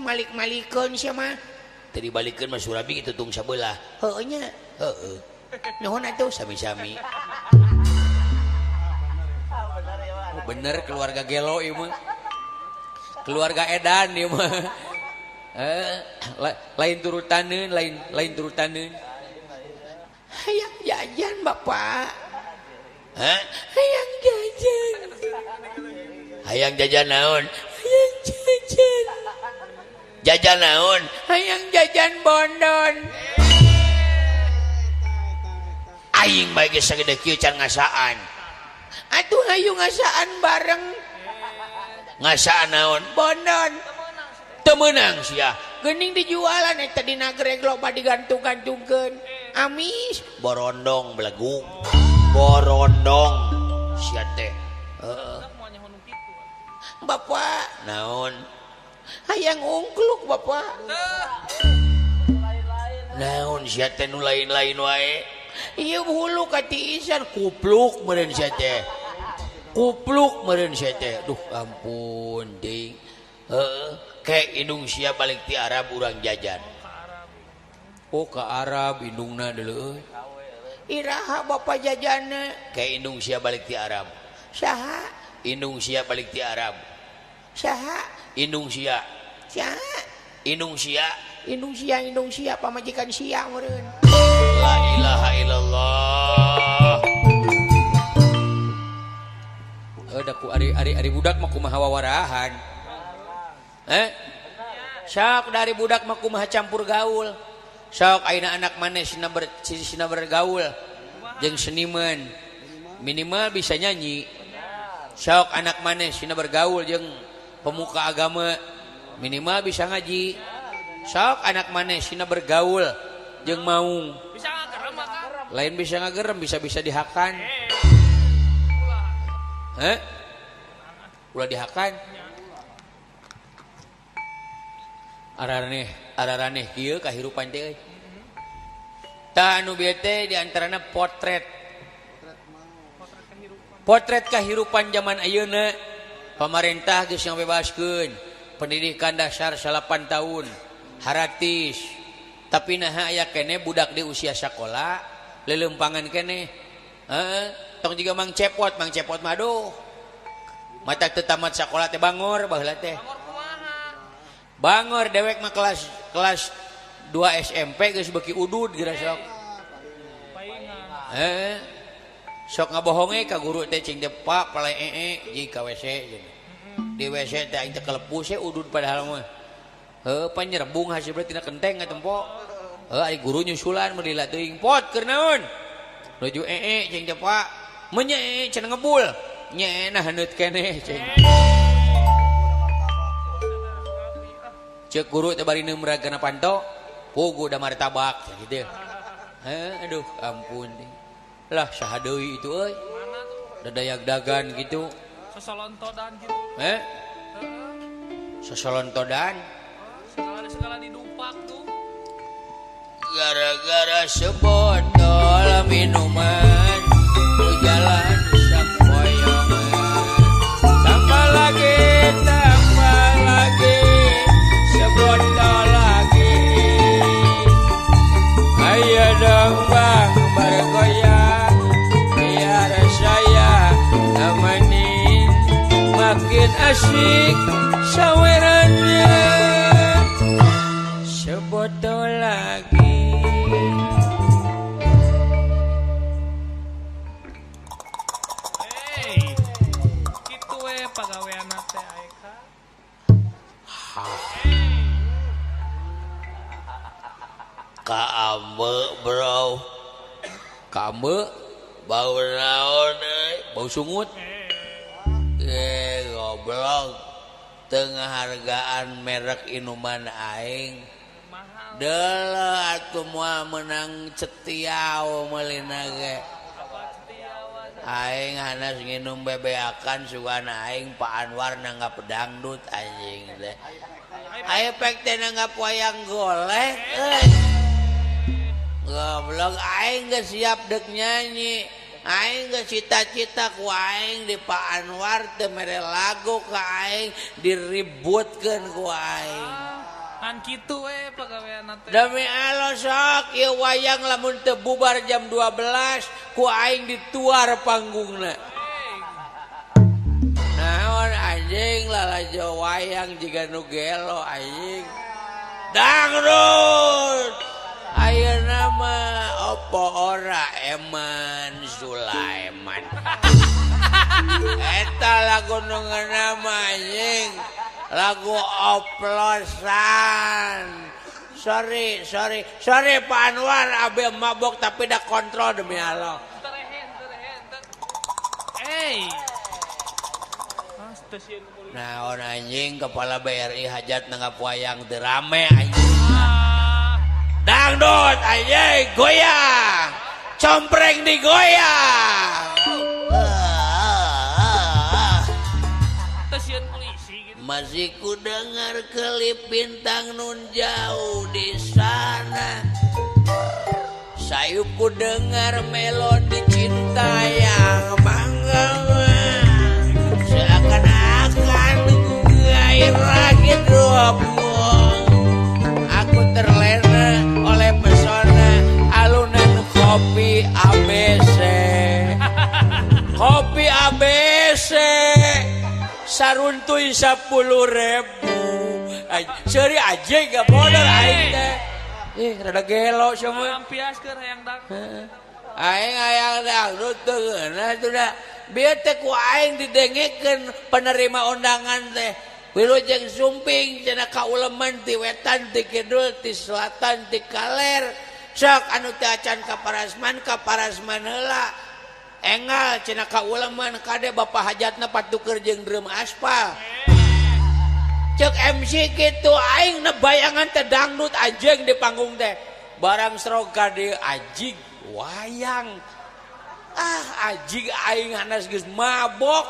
Malik-malikeun sia mah. Teu dibalikeun mah surabi kitu tung sabelah. Heueuh nya. Heueuh. Nuhun atuh sami-sami. Bener keluarga gelo ieu mah. Keluarga edan ieu mah. Lain turutaneun, lain turutaneun. Hayang jajan bapak. Hah? Hayang jajan. Hayang jajan naon? Hayang jajan. Jajan naon? Hayang jajan bondon. Aing bae geus sagede kieu can ngasaan. Atuh hayu ngasaan bareng. Ngasaan naon? Bondon. Teu meunang sia. Geuning dijualan eta dina nagreg loba digantung-gantungkeun. Amis borondong belegung. Borondong sia teh. Heeh. Bapak naon? Hayang ungkluk bapak. Naon sia teh nu lain-lain wae? Ieu hulu ka tiisan kupluk meureun sia teh. Kupluk meureun sia teh. Duh ampun ding. Heeh, ke indung sia balik ti Arab urang jajan. Oh ka Arab indungna deuleu euy. Iraha bapak jajana? Ke indung sia balik ti Arab. Saha? Indung sia balik ti Arab. Saha? Indung sia. Saha? Indung sia. Indung sia, indung sia pamajikan sia meureun. La ilaha illallah. Da ku ari budak mah kumaha wawarahan. Sok dari budak mah kumaha campur gaul. Sok ayeuna anak maneh sina bergaul jeung seniman. Minimal bisa nyanyi. Sok anak maneh sina bergaul jeung pemuka agama, minimal bisa ngaji. Sok anak maneh sina bergaul jeung maung. Bisa ngagerem maka. Lain bisa ngagerem, bisa-bisa dihakan. Heh? Ulah dihakan. Araraneh kieu kahirupan teh euy. Tah anu bieu teh di antarana potret. Potret kahirupan zaman ayeuna. Pamarentah geus ngabebaskeun pendidikan dasar 8 tahun haratis. Tapi naha aya keneh budak di usia sakola leuleumpangan keneh. Heeh, tong jiga Mang Cepot mah aduh. Mata teu tamat sakola teh bangor baheula teh. Bangor dewek mah kelas 2 SMP geus beuki udud geura sok. Heeh. Sok ngabohonge ka guru teh cing teh Pak pale ee jeung ka WC cenah. Di WC teh aing teh kelepus we udud padahal mah. Heuh panyerbung hasilna tina kenteng katempo. Heuh ari guru nyusulan mun lila teuing pot keur naon? Nuju ee cing teh Pak. Mun nya ee cenah ngebul. Nya ee nah haneut keneh cing. Cek guru teh bari neumrag kana panto, pugu da martabak gitu. Heuh aduh ampun. Lah saha deui itu euy? Dadayag-dagan gitu. Sosolontodan gitu. Heh? Sosolontodan. Segala didupak tuh. Gara-gara sebotol minuman ku jalan sapoyongan. Tambah lagi sebotol lagi. Ayo dong bang bergoyang. asik sawerannya. Sebotol lagi. Hey, kitu we pagawean teh Aeka. Kaambe bro, kaambe bau naon euy, bau sungut. Goblok, teu ngahargaan merek inuman aing. Deuleu atuh moal meunang cetiau meulina ge. Aing hanas nginum bebeakan sugan aing Pak Anwar nanggap dangdut anjing teh. Aya pek teh nanggap wayang golek euy. Goblok aing geus siap deuk nyanyi. Aing geus cita-cita ku aing di Pak Anwar teu mere lagu ka aing diributkeun ku aing. Kan kitu we pagawean teh. Demi Allah sok ieu wayang lamun teu bubar jam 12 ku aing dituar panggungna. Naon anjing lalajo wayang jiga nu gelo anjing. Dangdut. Ayeuna mah opo ora Eman Sulaiman. Eta lagu nu ngeunah mah anjing. Lagu oplosan. Sorry, sorry, sorry Pak Anwar abe mabok tapi dah kontrol demi Allah. Hey. Nah, anjing kepala BRI hajat nanggap wayang teu rame anjing. Dangdut anjing goyang. Compreng digoyang. Masih ku dengar kelip bintang nun jauh di sana. Sayup ku dengar melodi cinta yang bangga. Seakan-akan gairah hidupmu. Aku terlena oleh pesona alunan kopi ABC. Kopi ABC. Saruntuy 10.000. Seuri anjing gak modal aing teh. Ih, rada gelo semua. Lampiaskeun hayang dangdut. Aing hayang dangdut teu ngeunah teu da. Bieu teh ku aing didengekeun penerima undangan teh. Wilujeng sumping cenah kauleman ti wetan ti kidul ti selatan ti kaler. Sok anu teu acan ka Parasman heula. Engal cenah kauleman kade bapak hajatna patuker jeung drum aspal. Cek MC kitu aing nebayangan teh dangdut anjing di panggung teh. Barang serog ka dieu anjing wayang. Ah anjing aing hanas geus mabok.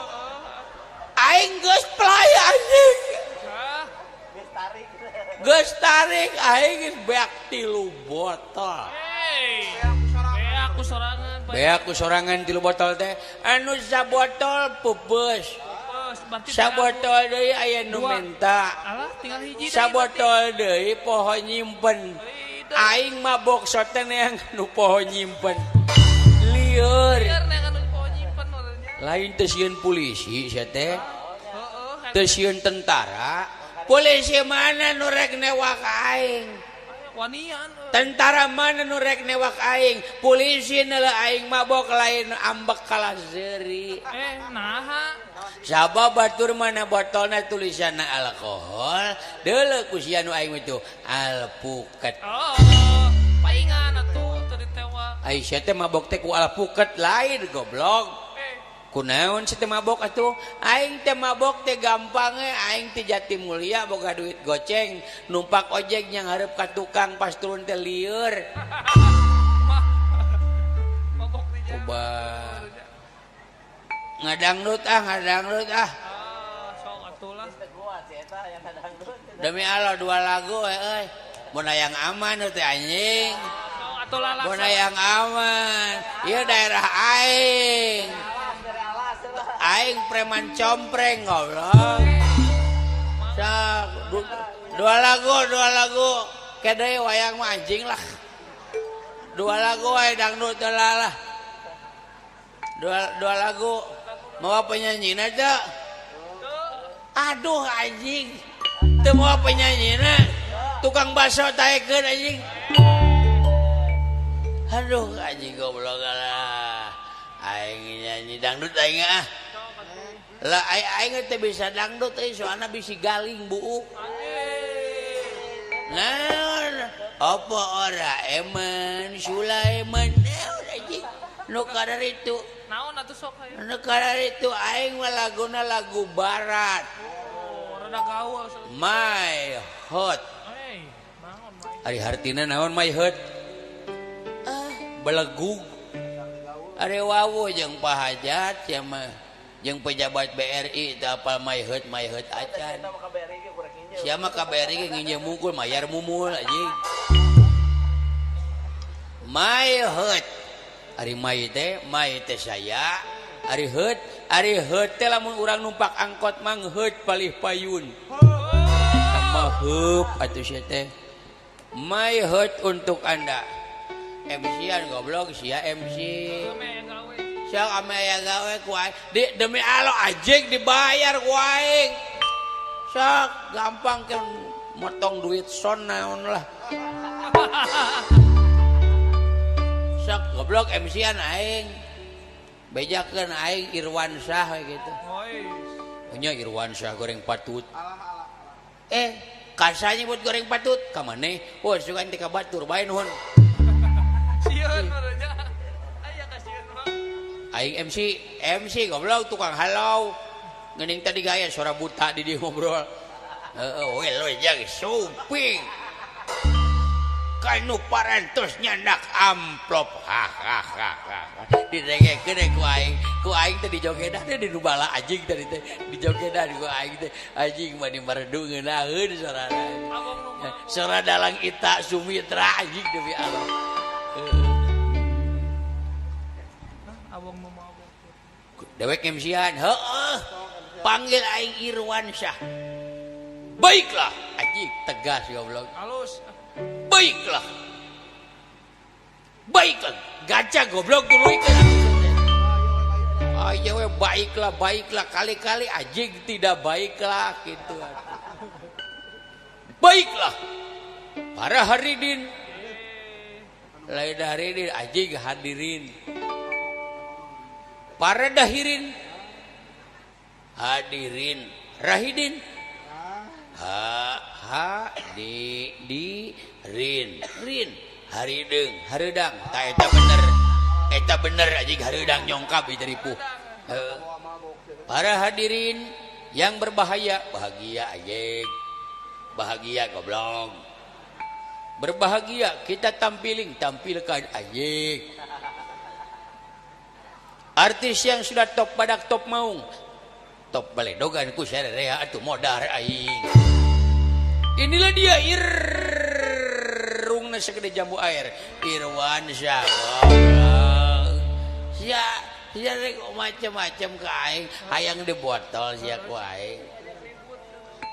Aing geus play anjing. Geus tarik aing geus beak 3 botol. Beak ku sorangan 3 botol teh. Anu sabotol peupeus. Sabotol deui aya nu menta. Sabotol deui poho nyimpen. Aing mabok soten yang nu poho nyimpen. Lieur. Lain teu sieun polisi sia teh. Teu sieun tentara. Polisi mana nu rek newak aing? Tentara mana nu rek newak aing? Polisi neuleuh aing mabok lain ambek kalah seuri. Naha. Sabab batur mana botolna tulisanna alkohol, deuleuh ku sia nu aing itu alpuket. Oh, paingan atuh teu ditewak. Ai sia teh mabok teh ku alpuket lain goblok. Kunaon si teh mabok atuh? Aing teh mabok teh gampang we, aing teh Jati Mulia boga duit goceng, numpak ojek yang hareup ka tukang pas turun teh lieur. Coba ngadangdut ah, ngadangdut ah. Demi Allah 2 lagu euy. Mun hayang aman teh anjing. Mun hayang aman, ieu daerah aing. Aing preman compreng goblok. Sok 2 lagu, Kede wayang mah anjing lah. 2 lagu wae dangdut heula lah. Dua lagu. Mau penyanyina teu? Aduh anjing. Teu moal penyanyina. Tukang bakso taekeun anjing. Aduh anjing goblok lah. Aing nyanyi dangdut aing ah. Lah aing teh bisa dangdut euy soalna bisi galing buuk. Naon? Apa ora eman Sulaiman naon anjing? Nu kadaritu. Naon atuh sok hayu? Nu kadaritu aing mah laguna lagu barat. Oh, rada gaul. My heart. Hey, naon my? Ari hartina naon my heart? Ah, belegug. Ari wawu jeung pahajat sia mah. Jeung pejabat BRI teu apal my heart acan. Sia mah ka BRI ge nginjem mungkul mayar mumul anjing. My heart. Ari my teh saya. Ari heart teh lamun urang numpak angkot mah ngheut palih payun. Sama heup atuh sia teh. My heart untuk Anda. MC-an goblok sia MC. Sia ame aya gawe ku aing. Demi Allah anjing dibayar ku aing. Sok gampang kan motong duit son naon lah. Sok goblok MC-an aing. Bejakeun aing Irwan Syah we gitu. Nya Irwan Syah goreng patut. Kasanya buat goreng patut ka maneh? Oh, sugan teh ka batur bae nuhun. Sieun meureun aya kasieun mah. Aing MC goblok tukang halau. Geuning tadi gaya suara buta di dieu ngobrol. Heeh, we lo jeung suping. Kanu parantos nyandak amplop. Ha ha ha ha. Didengekeun ku aing. Ku aing teh dijogedan teh di nu bala anjing tadi teh. Dijogedan ku aing teh anjing mah di meredu ngeunaheun sorana. Sora dalang Ita Sumitra anjing demi Allah. Abang nu mabok. Dewek MC-an, heeh. Panggil aing Irwan Syah. Baiklah, anjing tegas goblok. Halus. Baiklah. Baiklah, gacha goblok tuluy. Ayo we baiklah, baiklah kali-kali anjing tidak baiklah gitu. Baiklah. Para hadirin. Lain hadirin anjing hadirin. Para dahirin. Hadirin, rahidin. Ha ha di di rin rin harideng hareudang ta eta bener. Eta bener anjing hareudang nyongkap ieu ripuh. Para hadirin yang berbahaya, bahagia anjing. Bahagia goblok. Berbahagia kita tampiling, tampilkan anjing. Artis yang sudah top badak top maung. Top baledogan ku sarerea atuh modar aing. Inilah dia irungna segede jambu air. Irwan Syah. Sia sia rek macam-macam ka aing, hayang di botol sia ku aing.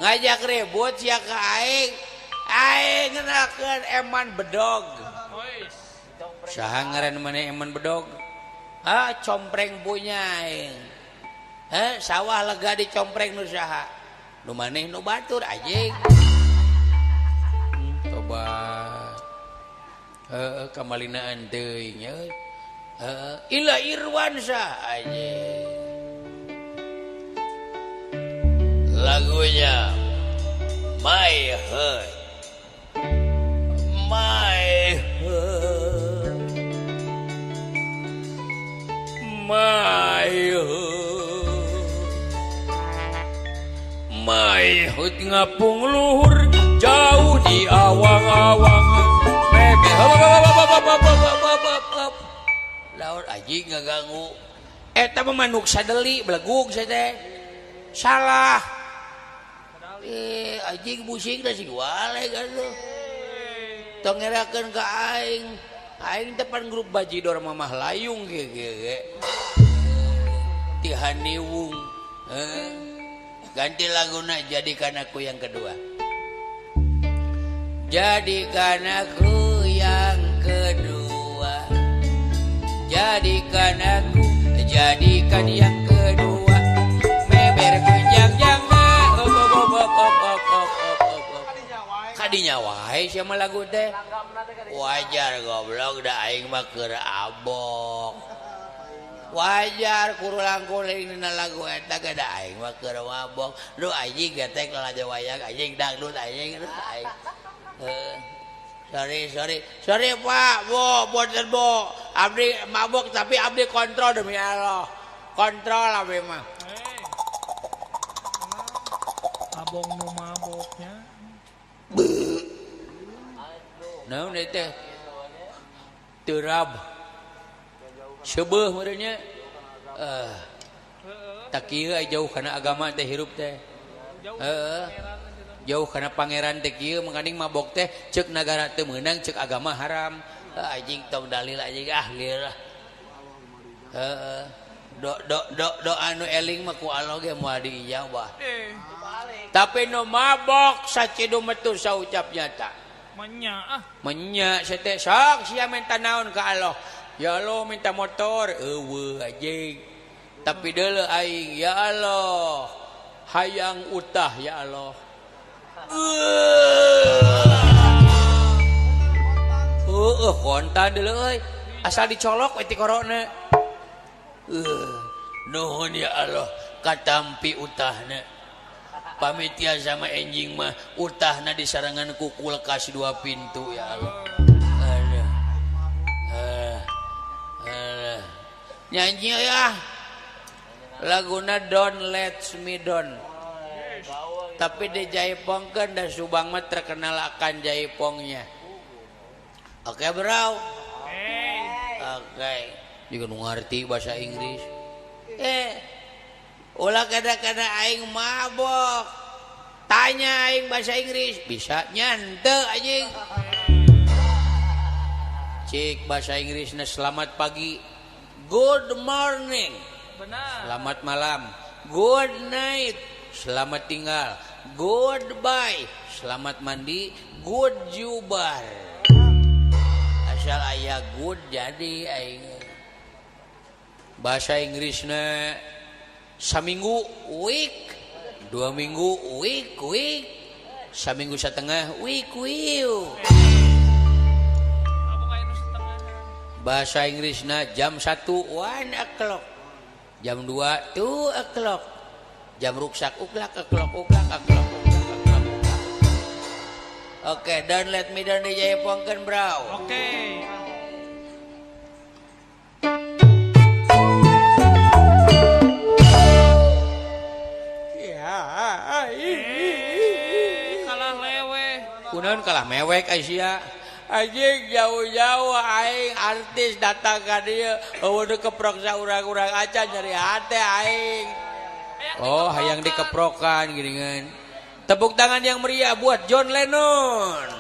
Ngajak ribut sia ka aing. Aing ngenakeun eman bedog. Saha ngaran maneh eman bedog? Ah, compreng punya aing. Heh, sawah lega dicompreng nu saha? Nu maneh nu batur anjing. Tobat. Heeh, kamalinaan teuing euy. Heeh, ila Irwan Syah anjing. Lagunya My Heart. My Heart. My Heart. My heart ngapung luhur jauh di awang-awang. Bebe laur anjing ngaganggu. Eta mah manuk sadeli belegug sia teh. Salah. Anjing musik da sing wale atuh. Tong ngerakeun ka aing. Aing teh pan grup Bajidor Mamah Layung ge ge. Ti Haniwung. Ganti laguna jadikan aku yang kedua. Jadikan aku yang kedua. Jadikan aku, jadikan yang kedua. Meber kunjang jang Nya wae sia mah lagu teh. Wajar goblok da aing mah keur abok. Wajar kurulang-kuling dina lagu eta ge da aing mah keur mabok. Duh anjing getek lalajo wayang anjing dangdut anjing aduh aing. Sorry sorry. Sorry Pak, Bu, boten Bu. Abdi mabok tapi abdi kontrol demi Allah. Kontrol abdi mah. Abong nu maboknya. Naon ieu teh? Terab. Seubeuh meureun nya. Tak kieu jauh kana agama teh hirup teh. Heeh. Jauh kana pangeran teh kieu mangkaning mabok teh ceuk nagara teu meunang ceuk agama haram. Anjing tong dalil anjing ah lieur lah. Heeh. Do do do do anu eling mah ku Allah ge moal diijabah. Tapi nu mabok sacidu metu saucap nyata. Menya ah. Menya sia teh sok sia minta naon ka Allah. Ya Allah minta motor eueuh anjing. Tapi deuleu aing ya Allah hayang utah ya Allah. Heeh kontan deuleu euy. Asal dicolok we ti korona. Nuhun ya Allah katampi utahna. Pamitia sama enjing mah utahna disarangan ku kulkas 2 pintu ya Allah. Aduh. Aduh. Nyanyi ya. Laguna Don't Let Me Down. Tapi dijaipongkeun da Subang mah terkenal akan jaipongnya. Oke, bro. Oke. Juga nu ngarti bahasa Inggris. Ulah kada-kada aing mabok. Tanya aing bahasa Inggris, bisa nyante anjing. Cik bahasa Inggrisna selamat pagi. Good morning. Benar. Selamat malam. Good night. Selamat tinggal. Goodbye. Selamat mandi. Good jubar. Asal aya good jadi aing. Bahasa Inggrisna saminggu week, 2 minggu week week, saminggu setengah week week. Bahasa Inggrisna jam 1 1 o'clock, jam 2 2 o'clock, jam ruksak uklak o'clock uklak o'clock uklak o'clock. Oke, don't let me down dijayapongkeun bro. Oke. Kalah lewe. Kunaon kalah mewek ai sia. Anjing jauh-jauh aing artis datang ka dieu eueuh nu keprok saurang-urang acan nyeri hate aing. Oh, hayang dikeprokan geuningan. Tepuk tangan yang meriah buat John Lennon.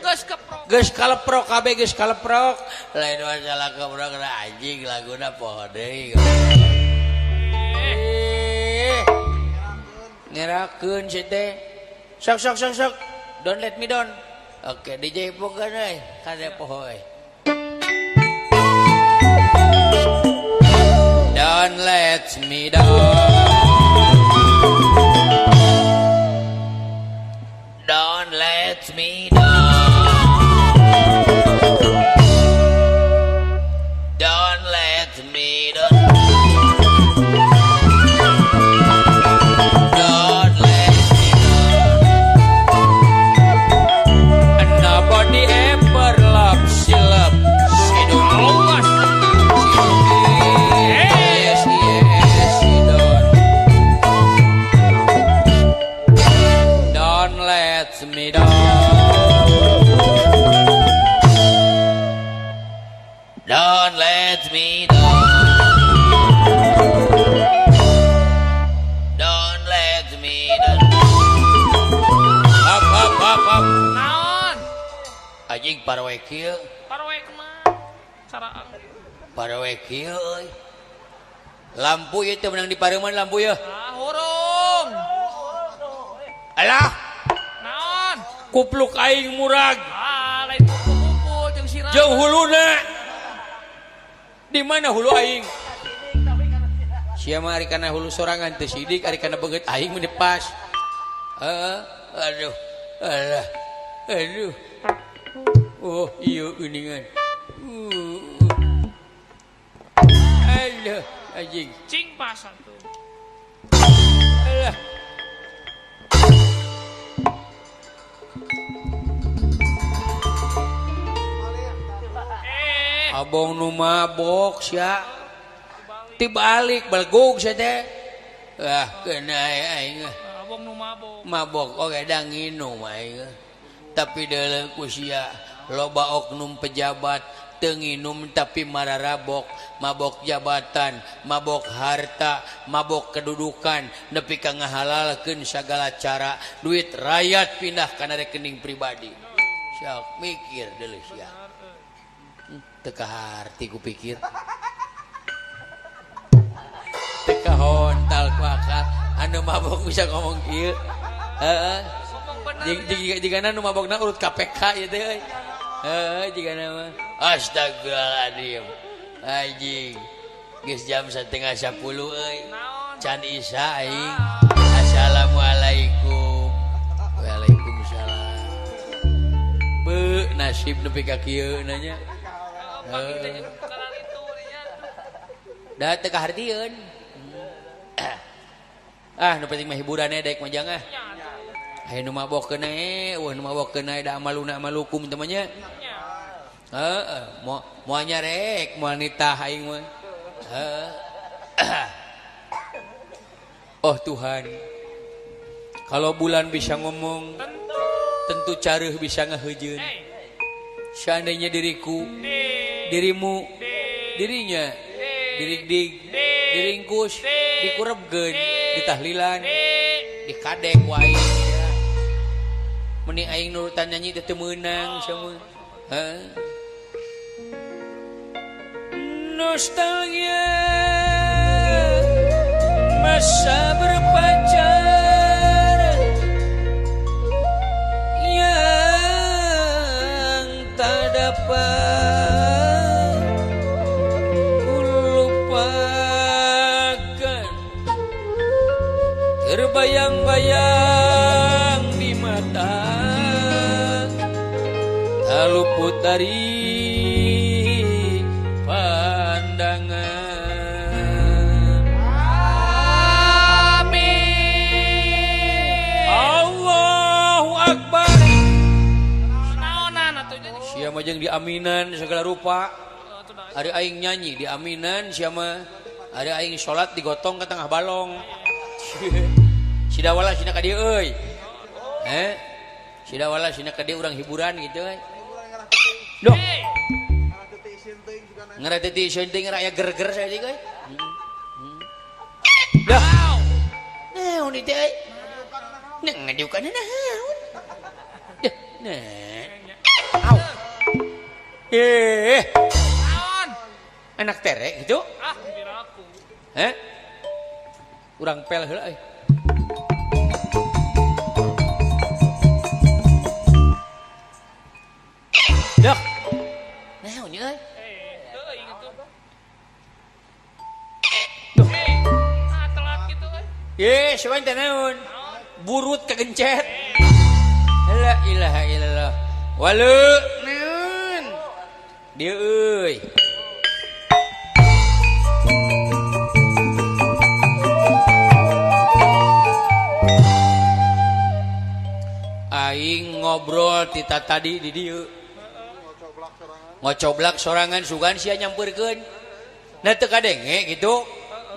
Geus keprok. Geus kaleprok kabeh geus kaleprok. Lain masalah keprok anjing laguna poho deui. Ngerakeun si teh. Sok sok sok sok. Don't let me down. Oke, DJ pokeun euy, kade poho euy. Don't let me down. Don't let me down. Don't let me down. Don't let me down. And nobody ever loves, she love, she don't. Awas. She don't. Yes, yes, she don't. Don't let me down. Don't let me down. Don't let me down. Up, up, up, up. Naon? Anjing parwe kieu, Parwe mah. Caraang. Parwe kieu euy. Lampu ieu teh meunang dipareuman lampu ieu. Ah, hurung. Alah, Naon? Kupluk aing murag. Ah, lain kumpul-kumpul jeung sirah. Jeung huluna. Di mana hulu aing? Sia mah ari kana hulu sorangan teu sidik ari kana beungeut aing mah pas. Heeh, aduh. Alah. Aduh. Oh, iya geuningan. Aduh, anjing. Cing pas atuh. Alah. Abong nu mabok sia. Tibalik belgug sia teh. Ah, kena aing. Abong nu mabok. Mabok oge da nginum aing. Tapi deuleu ku sia loba oknum pejabat teu nginum tapi mararabok, mabok jabatan, mabok harta, mabok kedudukan, nepi ka ngahalalkeun sagala cara, duit rakyat pindah kana rekening pribadi. Sok mikir deuleu sia. Teu kaharti ku pikir. Teu kahontal ku akal anu mabok bisa ngomong kieu. Heeh. Jigana nu mabokna urut KPK ieu teh euy. Heeh, jigana mah. Astagfirullahaladzim. Anjing. Geus jam 9:30 euy. Can isa aing. Assalamualaikum. Waalaikumsalam. Beuh nasib nepi ka kieu nanya. Heeh. Da teu kahartieun. Ah, nu penting mah hiburan dek mah jangan. Aya nu mabok keun eueuh nu mabok keun da amaluna amalukum teh mah nya. Heeh, moal nyarek, moal nitah aing mah. Heeh. Oh Tuhan. Kalau bulan bisa ngomong, tentu careuh bisa ngaheujeun. Seandainya diriku, dirimu, dirinya, dirigdig, diringkus, dikurebkeun, ditahlilan, dikadek ku aing. Mending aing nurutan nyanyi teh teu meunang semua. Heeh. Nostalgia masa berpacaran yang tak dapat kulupakan, terbayang-bayang di mata, tak luput dari pandangan. Amin. Allahu Akbar. Naonan atuh jadi. Sia mah jeung diaminan segala rupa. Ari aing nyanyi diaminan sia mah. Ari aing salat digotong ke tengah balong. Sidawala sina ka dieu euy. Heh. Sidawala sina ka dieu urang hiburan gitu euy. Duh. Ngarah teu isin teuing raya gerger saya teh euy. Dah. Naon ieu teh euy? Nah, ngadiukanna naon? Dah, nah. Au. Eh. Naon? Anak terek gitu? Ah, piraku. Heh. Urang pel heula euy. Dah. Naon ieu euy? Teuing atuh. Duh. Ah, telat gitu euy. Ye, siapa teh naon? Burut kegencet. La ilaha illallah. Walu naon? Dieu euy. Aing ngobrol tita tadi di dieu. Ngocoblak sorangan sugan sia nyampeurkeun. Nah teu kadenge gitu.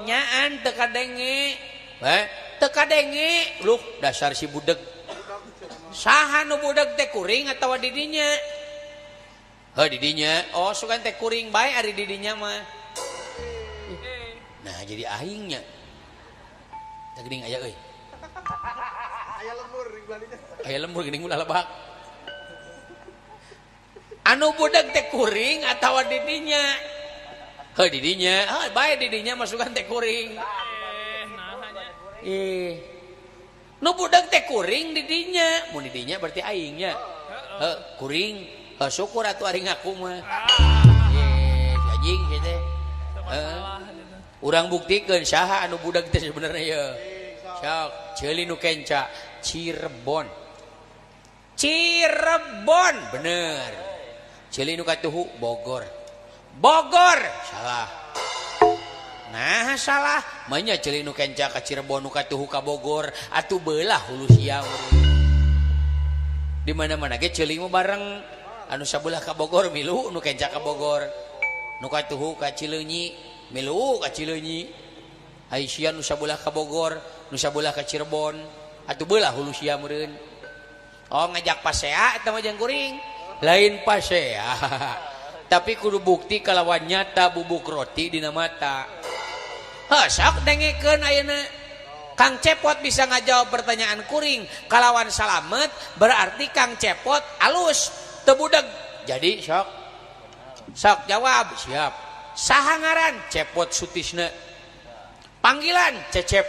Nyaan teu kadenge. Heh, teu kadenge. Luh, dasar si budeg. Saha nu budeg teh kuring atawa didinya? Heuh didinya. Oh, sugan teh kuring bae ari didinya mah. Nah, jadi aingnya. Tah geuning aya euy. Aya lemur di balinya. Aya lemur geuning ulah lebak. Anu budeg teh kuring atawa didinya? Heuh didinya. Heuh bae didinya masukan teh kuring. Nu budeg teh kuring didinya. Mun didinya berarti aingnya. Heuh kuring. Heuh syukur atuh ari ngaku mah. Ye, anjing kieu teh. Heeh. Urang buktikeun saha anu budak teh sebenarnya ye. Sok ceuli nu kenca Cirebon. Cirebon bener. Ceuli nu katuhu Bogor. Bogor salah. Nah salah manya ceuli nu kenca ka Cirebon nu katuhu ka Bogor atuh beulah hulu sia. Di mana-mana ge ceuli mah bareng anu sabelah ka Bogor milu nu kenca ka Bogor. Nu katuhu ka Cileunyi milu ka Cileunyi. Ai sia nu sabelah ka Bogor, nu sabelah ka Cirebon atuh beulah hulu sia meureun. Oh ngajak pasea eta mah jeung kuring. Lain pasea. Tapi kudu bukti kalawan nyata bubuk roti dina mata. Heuh sok dengekeun ayeuna. Kang Cepot bisa ngajawab pertanyaan kuring kalawan salamet berarti Kang Cepot alus teu budeg. Jadi sok sok jawab siap. Saha ngaran? Cepot Sutisna. Panggilan Cecep.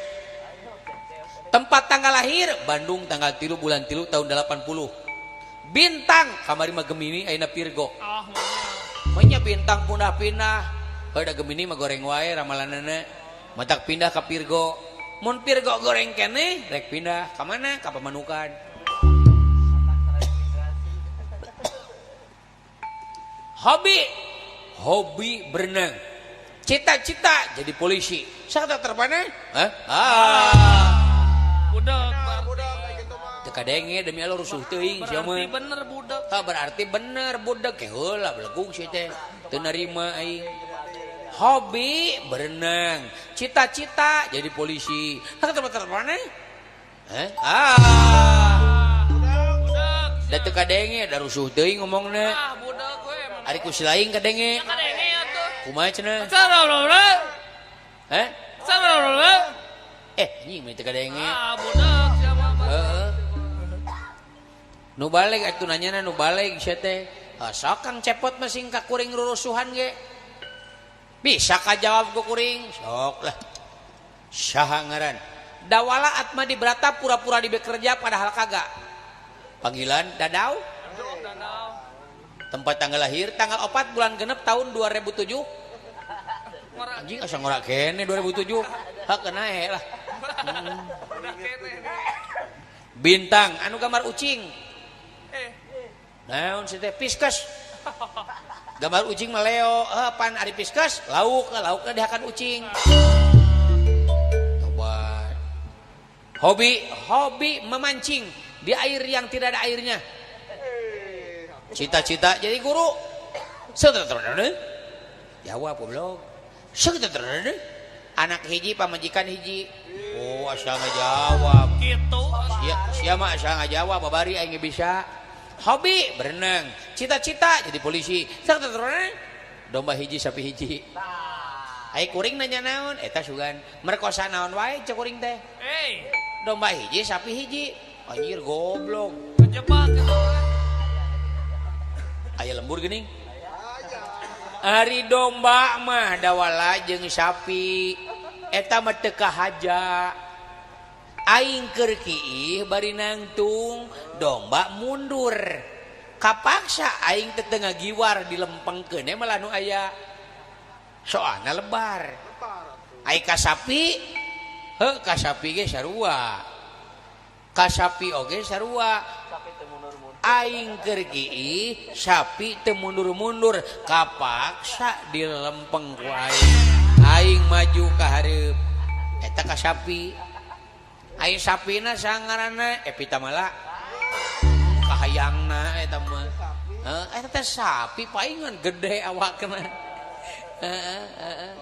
Tempat tanggal lahir Bandung tanggal 3 bulan 3 tahun 80. Bintang kamari mah Gemini ayeuna Virgo. Manya bintang punah-pindah. Heuh da Gemini mah goreng wae ramalanana. Matak pindah ka Virgo. Mun Virgo goreng keneh rek pindah ka mana? Ka Pamanukan. Hobi, hobi berenang. Cita-cita jadi polisi. Sakta terpana? Hah? Ah. Budak, budak kayak gitu mah. Teu kadenge demi Allah rusuh teuing sia mah. Berarti bener budak. Tah berarti bener budak ke heula belegung sia teh. Teu narima aing. Hobi berenang, cita-cita jadi polisi. Sakta terpana? Hah? Ah. Budak. Da teu kadenge da rusuh teuing ngomongna. Ah, budak we emang. Ari ku si lain kadenge. Kadenge atuh. Kumaha cenah? Sarolole. Hah? Sarolole. Anjing mah teu kadenge. Ah, budak sia mah. Heeh. Nu baleg atuh nanyana nu baleg sia teh. Sok Kang Cepot mah sing ka kuring rurusuhan ge. Bisa kajawab ku kuring? Sok lah. Saha ngaran? Dawala Atma Dibrata pura-pura dibekerja padahal kagak. Panggilan Dadau. Tempat tanggal lahir tanggal 4 bulan genep tahun 2007. Anjing asa ngorak kene 2007. Hak kena lah. Bintang anu gambar ucing. Naon sih teh Piskes. Gambar ucing mah Leo, pan ari Piskes lauk, laukna dihakan ucing. Tobat. Hobi, hobi memancing di air yang tidak ada airnya. Cita-cita jadi guru. Jawab goblok. Anak hiji pamajikan hiji. Oh, asal ngajawab. Gitu. Sia mah asal ngajawab babari aing bisa. Hobi berenang, cita-cita jadi polisi. Domba hiji sapi hiji. Ai kuring nanya naon? Eta sugan merkosa naon wae cek kuring teh. Domba hiji sapi hiji. Anjir goblok. Kejebak gitu. Aya lembur geuning. Ari domba mah dawala jeung sapi. Eta mah teu kahaja. Aing keur kiih bari nangtung domba mundur. Kapaksa aing teh teu ngagiwar dilempengkeun malah nu aya. Soalna lebar. Ai ka sapi heuh ka sapi ge sarua. Ka sapi oge sarua. Aing keur kiih sapi teu mundur-mundur kapaksa dilempeng ku aing. Aing maju ka hareup. Eta ka sapi. Aing sapina sangaranna Epita Mala. Kahayangna eta mah. Heuh eta teh sapi paingan gede awakna. Heeh heeh.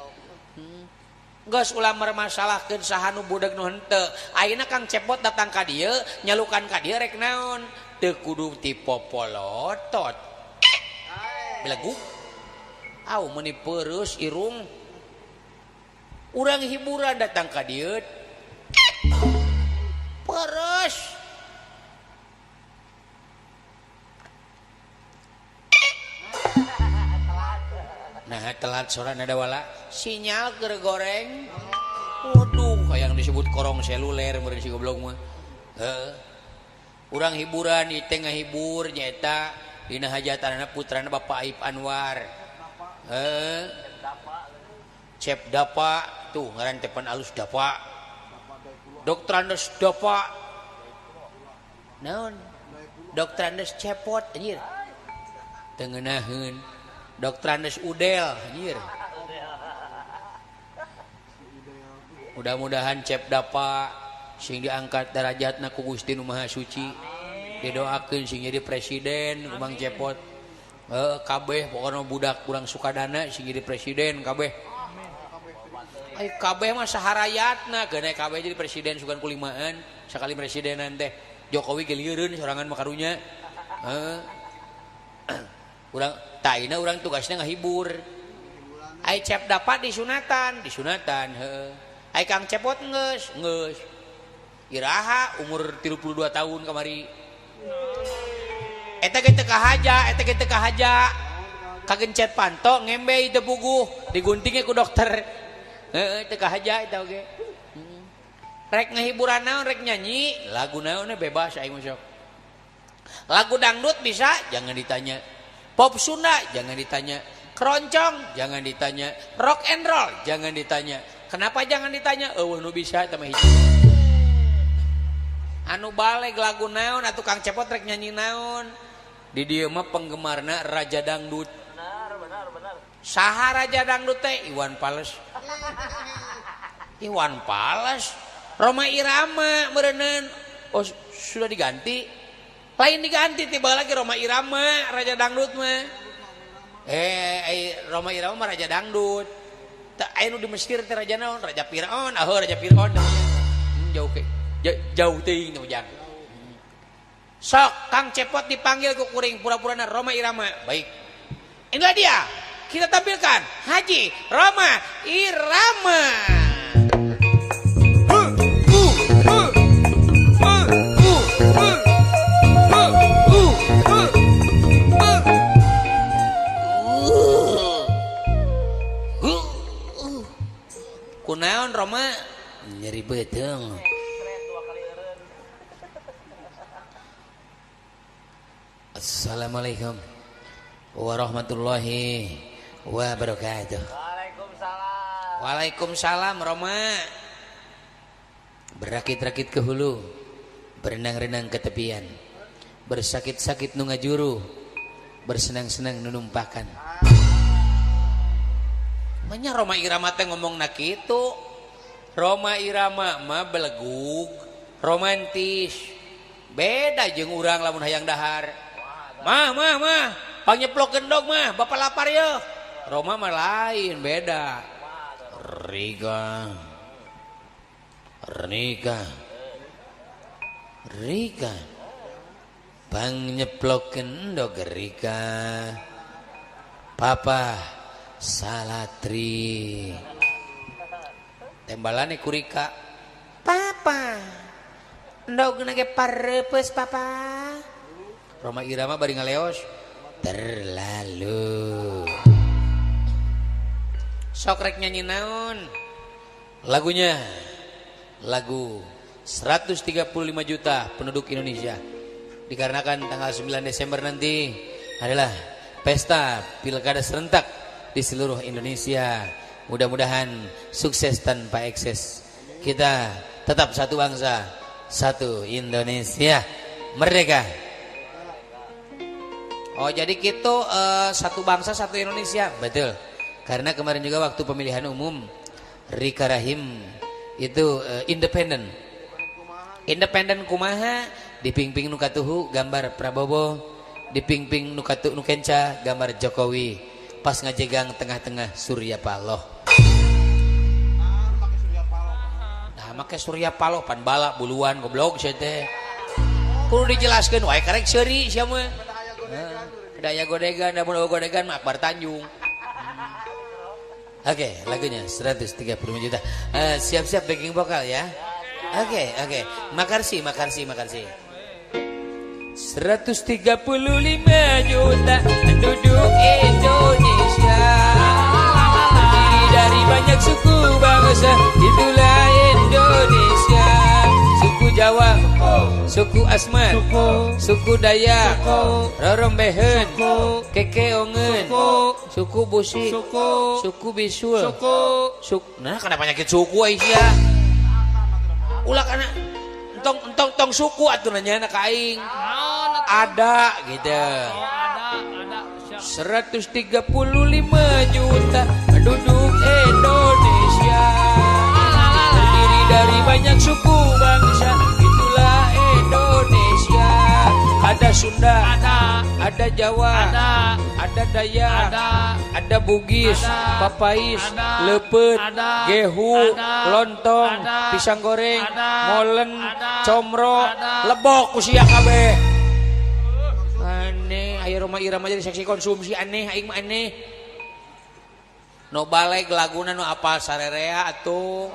Geus ulah mermasalahkeun saha nu budeg nu henteu. Ayeuna Kang Cepot datang ka dieu, nyalukan ka dieu rek naon? Teu kudu tipopolotot. Beleguk. Au meuni peureus irung. Urang hiburan datang ka dieu. Peres. Nah telat sorana dawala sinyal keur goreng. Waduh kayak yang disebut korong seluler meureun si goblok mah. Heeh. Urang hiburan ieu teh ngahibur nyaeta dina hajatanana putrana Bapak Aip Anwar. Heeh. Cep Dapa tuh ngaran tepan alus Dapa. Dokter Andes Dapa. Naon? Dokter Andes cepot anjir. Teu ngeunaheun. Dokter Andes Udel anjir. Mudah-mudahan Cep Dapa sing diangkat derajatna ku Gusti Nu Maha Suci. Didoakeun sing jadi presiden ku Bang Cepot. Kabeh pokona budak kurang Sukadana sing jadi presiden kabeh. Ai kabeh mah saharayatna geuneh kabeh jadi presiden sugan kulimaan sakali presidenan teh Jokowi ge lieureun sorangan mah karunya. Heeh. Urang taina urang tugasna ngahibur. Ai Cep Dapa disunatan, disunatan heuh. Ai Kang Cepot geus, geus. Iraha umur 32 tahun kamari. Eta ge teu kahaja, eta ge teu kahaja. Kagencet panto ngembe teu puguh, diguntingnya ku dokter. Heeh, teu kahaja eta oge. Rek ngahiburan naon, rek nyanyi, lagu naon bebas aing mah sok. Lagu dangdut bisa, jangan ditanya. Pop Sunda jangan ditanya. Keroncong jangan ditanya. Rock and roll jangan ditanya. Kenapa jangan ditanya? Eueuh nu bisa eta mah hiji. Anu baleg lagu naon atuh Kang Cepot rek nyanyi naon? Di dieu mah penggemarna Raja Dangdut. Benar, benar, benar. Saha Raja Dangdut teh? Iwan Fals. Iwan Fals. Rhoma Irama meureunnan. Oh, sudah diganti. Lain diganti tiba lagi Rhoma Irama Raja Dangdut mah. Rhoma Irama mah Raja Dangdut. Teu aya nu di Mesir teh raja naon? Raja Firaun. Ah, Raja Firaun. Jauh ke. Jauh teuing teh ujang. Sok Kang Cepot dipanggil ku kuring pura-purana Rhoma Irama. Baik. Inilah dia. Kita tampilkan Haji Rhoma Irama. Kunaon Rhoma? Nyeri beuteung. Assalamualaikum warahmatullahi wabarakatuh. Waalaikumsalam. Waalaikumsalam Rhoma. Berakit-rakit ke hulu, berenang-renang ke tepian, bersakit-sakit nu ngajuru, bersenang-senang nu numpakan. Manya Rhoma Irama teh ngomongna kitu. Rhoma Irama mah belegug, romantis. Beda jeung urang lamun hayang dahar. Mah, mah, mah, pangnyeplok gendog mah, bapak lapar yeuh. Rhoma mah lain, beda. Rika, Rika, Rika, pangnyeplok gendog Rika. Papa salatri. Tembalane ku Rika. Papa, endog ge pareupes papa. Rhoma Irama bari ngaleos. Terlalu. Sok rek nyanyi naon? Lagunya lagu 135 juta penduduk Indonesia. Dikarenakan tanggal 9 Desember nanti adalah pesta pilkada serentak di seluruh Indonesia. Mudah-mudahan sukses tanpa ekses. Kita tetap satu bangsa, satu Indonesia. Merdeka. Oh, jadi gitu, satu bangsa satu Indonesia. Betul. Karena kemarin juga waktu pemilihan umum Rika Rahim itu independen. Independen kumaha? Di pingping nu katuhu gambar Prabowo, di pingping nu katu nu kenca gambar Jokowi. Pas ngajegang tengah-tengah Surya Paloh. Nah, make Surya Paloh pan bala buluan goblok sia teh. Kudu dijelaskeun wae karek seuri sia mah. Daya godegan, namun godegan mah Akbar Tanjung. Oke, lagunya 135 juta. Siap-siap backing vokal ya. Oke, oke. Makasih, makasih, makasih. 135 juta penduduk Indonesia, terdiri dari banyak suku bangsa, itulah Indonesia. Suku Jawa, suku Asmat, suku Dayak, Rorombehen, Kekeongen, Suku busi. Suku. Suku bisul. Suku. Nah, kenapa penyakit suku Aisyah? Ulah kana entong entong tong suku atuh nanya ka aing. Ada gitu. Oh, ada. 135 juta penduduk Indonesia. Terdiri dari banyak suku bangsa, itulah Indonesia. Ada Sunda, ada Jawa, ada Dayak, ada Bugis, ada, Papais, ada, Lepet, ada, Gehu, ada, Lontong, ada, pisang goreng, ada, molen, ada, comro, ada. Lebok usia kabeh. Aneh, aya Rhoma Irama jadi seksi konsumsi aneh, aing mah aneh. No baleg laguna nu apal sarerea atuh.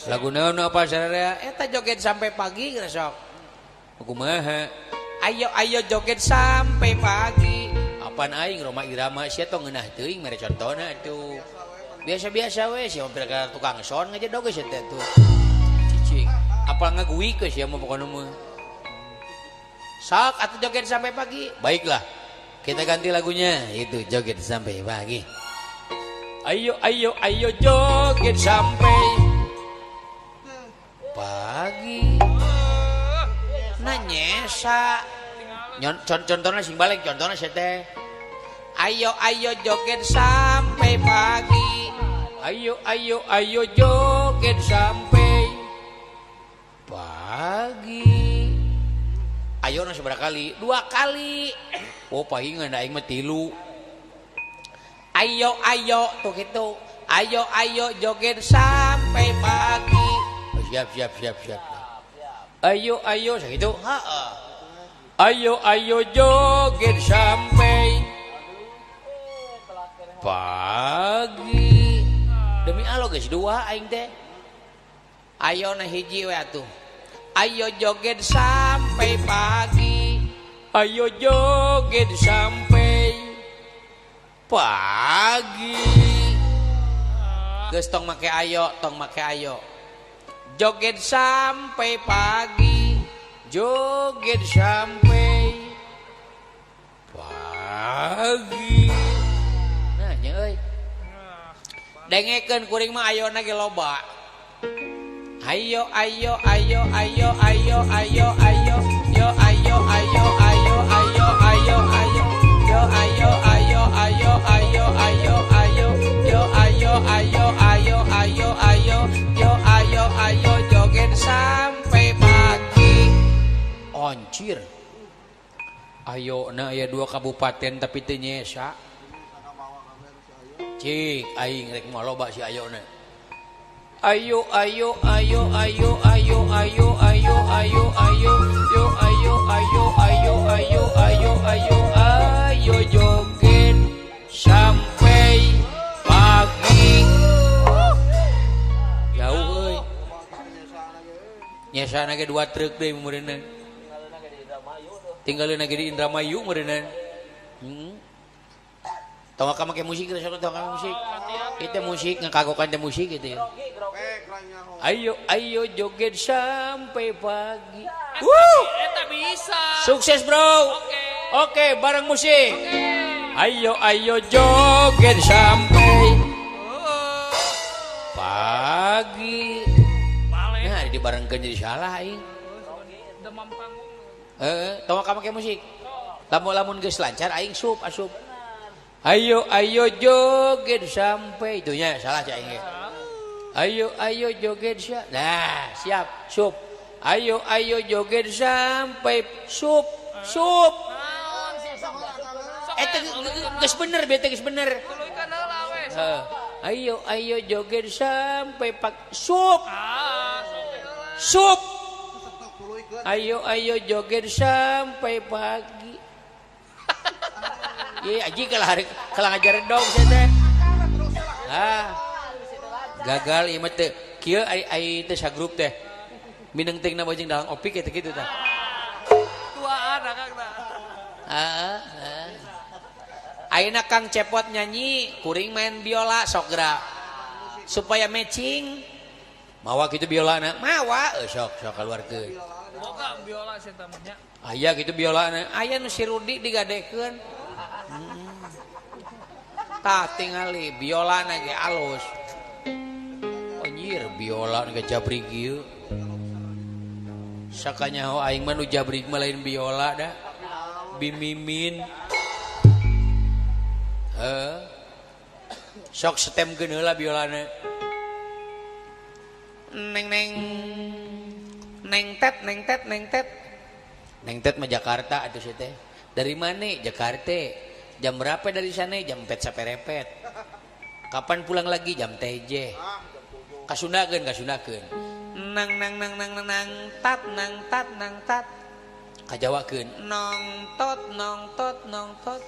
Laguna nu apal sarerea eta joget sampai pagi geus sok. Kumaha? Ayo ayo joget sampai pagi. Apaan aing Rhoma Irama sia tong ngeunah teuing mere contona atuh. Biasa-biasa we sia mampir ka tukang son ngajedog geus teh tuh. Cicing. Apal ngaguwi ke sia mah pokona mah. Sok atuh joget sampai pagi. Baiklah. Kita ganti lagunya. Itu joget sampai pagi. Ayo ayo ayo joget sampai pagi. Nanyesa contohnya sing balik contohnya saya teh. Ayo ayo joget sampai pagi. Ayo ayo ayo joget sampai pagi. Ayo na seberapa kali? 2 kali. Oh pahingan aing mah 3. Ayo ayo tuh gitu. Ayo ayo joget sampai pagi. Oh, siap siap siap siap. Ayo ayo segitu. Heeh. Ayo ayo joget sampai pagi. Demi Allah guys 2 aing teh. Ayo na hiji we atuh. Ayo joget sampai pagi. Ayo joget sampai pagi. Geus tong make ayo, tong make ayo. Joget sampai pagi, joget sampai pagi. Nah, nya euy. Dengekeun kuring mah ayona ge loba. Ayo ayo ayo ayo ayo ayo ayo yo ayo ayo ayo ayo ayo ayo yo ayo ayo ayo ayo ayo ayo yo ayo ayo ayo ayo ayo yo ayo ayo joget sampai pagi. Anjir. Ayo na aya 2 kabupaten tapi teu nyesa. Cik aing rek moal loba si ayona. Ayo ayo ayo ayo ayo ayo ayo ayo ayo yo ayo ayo ayo ayo ayo ayo ayo joget sampai pagi. Jauh euy. Nyesana ge 2 truk deui meureunna. Tinggalna ge di Indramayu meureunna. Heeh. Tong ka make musik geus tong ka musik. Itu musik ngakagokan teh musik gitu ya. Ayo ayo joget sampai pagi. Wuh, eta bisa. Sukses, bro. Oke, bareng musik. Ayo ayo joget sampai pagi. Nah, dibarengkeun jadi salah aing. Demam panggung. Heeh, tong ka make musik. Lamun-lamun geus lancar aing sup asup. Ayo ayo joget sampai itunya salah cak aing. Ayo ayo joget siap. Nah, siap, sup. Ayo ayo joget sampai sup, sup. Eta geus bener, bete geus bener. Ayo ayo joget sampai pak sup. Sup. Ayo ayo joget sampai pagi. Iya, aji kalah ngajarin dong saya teh. Ah. Gagal ieu mah teh. Kieu ai teh sagrup teh. Mineng teh na bajing dalang opik eta kitu tah. Tuaan akang tah. Heeh, heeh. Ayeuna Kang Cepot nyanyi, kuring main biola sok gerak. Supaya matching. Mawa kitu biolana? Mawa, sok sok kaluarkeun. Boga biola sia tah mah nya. Aya kitu biolana. Aya nu si Rudi digadekeun. Tah tingali biola ge alus. Anjir biola ge jabrig ieu. Sakanyaho aing mah nu jabrig mah lain biola da. Bimimin. Heuh. Sok setemkeun heula biolana. Neng neng neng tet neng tet neng tet. Neng tet mah Jakarta atuh sia teh. Dari mana? Jakarta. Jam berapa dari sana? Jam 4 saperepet. Kapan pulang lagi? Jam TJ. Kasundakeun, kasundakeun. Nang nang nang nang nang tat nang tat nang tat. Kajawakeun. Nong tot nong tot nong tot.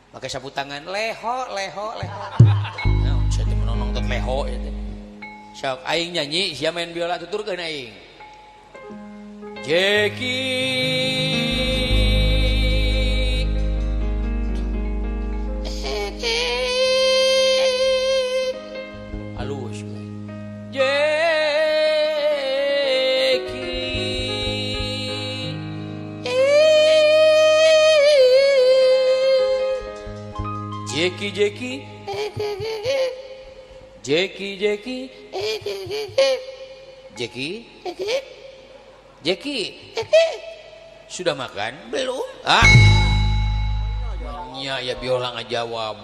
Make sapu tangan leho leho leho. Naon sia teh nong tot leho ieu teh. Sok aing nyanyi, sia main biola tuturkeun aing. Jeki halus Jeki Jeki Jeki Jeki Jeki Jeki Jeki sudah makan belum? Ah, manya ya biola ngajawab.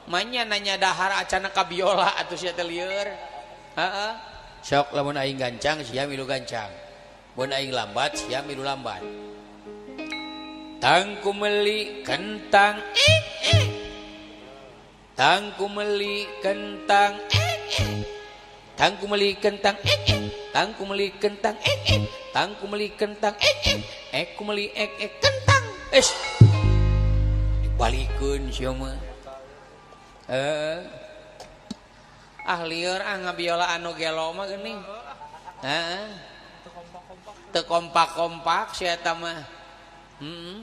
Manya nanya dahar acana ka biola atuh sia teh lieur. Heeh. Sok lamun aing gancang sia milu gancang. Mun aing lambat sia milu lambat. Tangku meli kentang Tangku meli kentang Tangku meli kentang Tangku meli kentang Tangku meli kentang Ek ku meli ek ek kentang. Es dibalikeun sia mah. Ah lieur ah ngabiola anu gelo mah geuning. Heeh. Teu kompak-kompak sia eta mah. Heeh.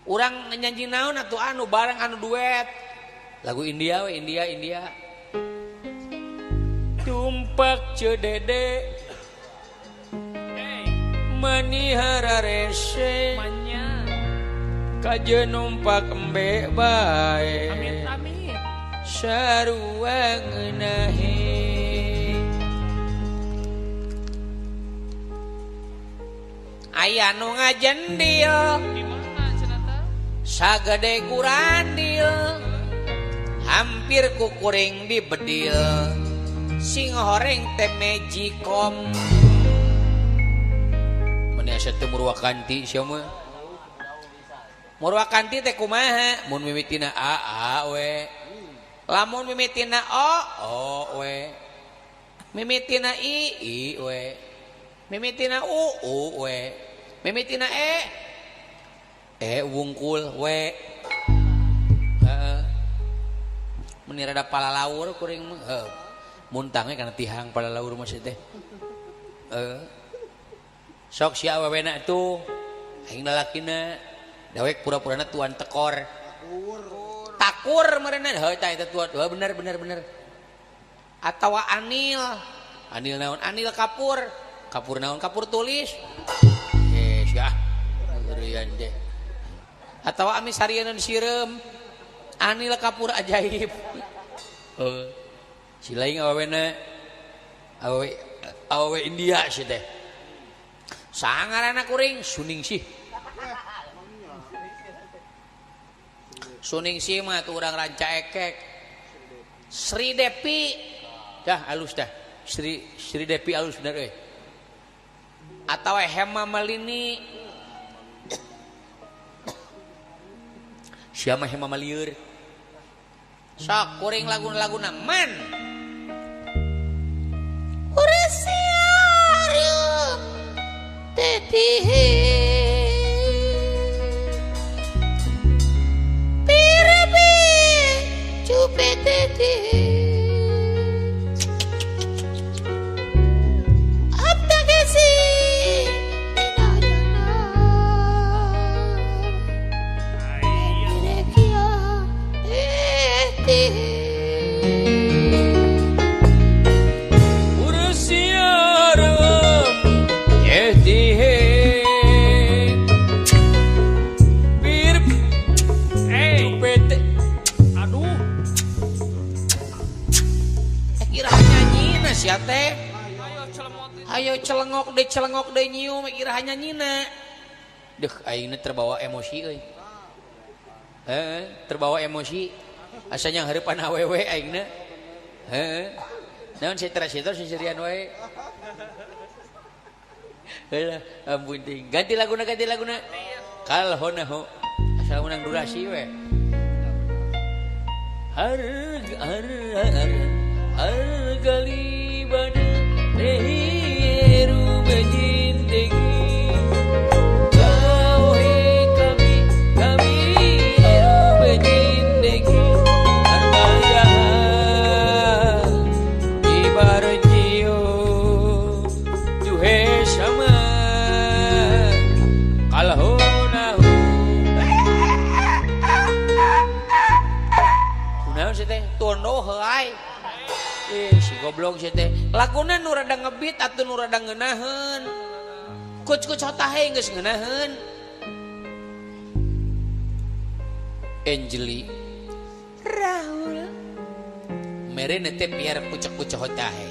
Urang nyanyi naon atuh anu bareng anu duet. Lagu India we, India India. Tumpak cedede manihara rese kaje numpak embe bae amit amit sarua ngeunahi aya nu ngajendil di mana cenah teh sagede kurandil hampir kukuring dibedil sing horeng teh magicom. Meni asa teu murwakanti sia mah. Murwakanti teh kumaha? Mun mimitina a a we. Lamun mimitina o o we. Mimitina i i we. Mimitina u u we. Mimitina e e wungkul we. Heeh. Meni rada palalaur kuring mah. Heuh. Muntangnya karena tihang palalaur mah sia teh. Heeh. Sok si awewena tuh aing lalakina dawek pura-purana tuan tekor. Takur meureunna heuh tah eta tuan. Heuh bener bener bener. Atawa anil. Anil naon? Anil kapur. Kapur naon? Kapur tulis. Eh sia. Ngerian teh. Atawa ami sarieun sireum. Anil kapur ajaib. Heuh. Si lain awewena awewe awewe India si teh. Sangarana kuring Suningsih. Suningsih mah tuh urang Ranca Ekek. Sri Depi. Dah alus dah. Sri Sri Depi alus bener euy. Atawa Hema Malini. Siapa Hema Malieur? Sok kuring lagu-laguna man. celengok deui nyium iraha nyanyina. Deuh aingna terbawa emosi euy. Heeh, terbawa emosi. Asa nyanghareupan awewe aingna. Heeh. Naon sitra-sitra sisirian wae. Heulah, ampun ting. Ganti laguna, ganti laguna. Kalhonaho. Asal menang durasi we. Harga har harga libana rehiru bejindegi kau he kami kami heru bejindegi harga ibarjio juhe sama kalhonahu. Kunaon sih teh tondo heuay. Si goblok sih teh laguna nu rada ngebit atuh nu rada ngeunaheun. Kuc-kuc hotahe geus ngeunaheun. Angeli Rahul mere teh piar kucek-kucek hotahe.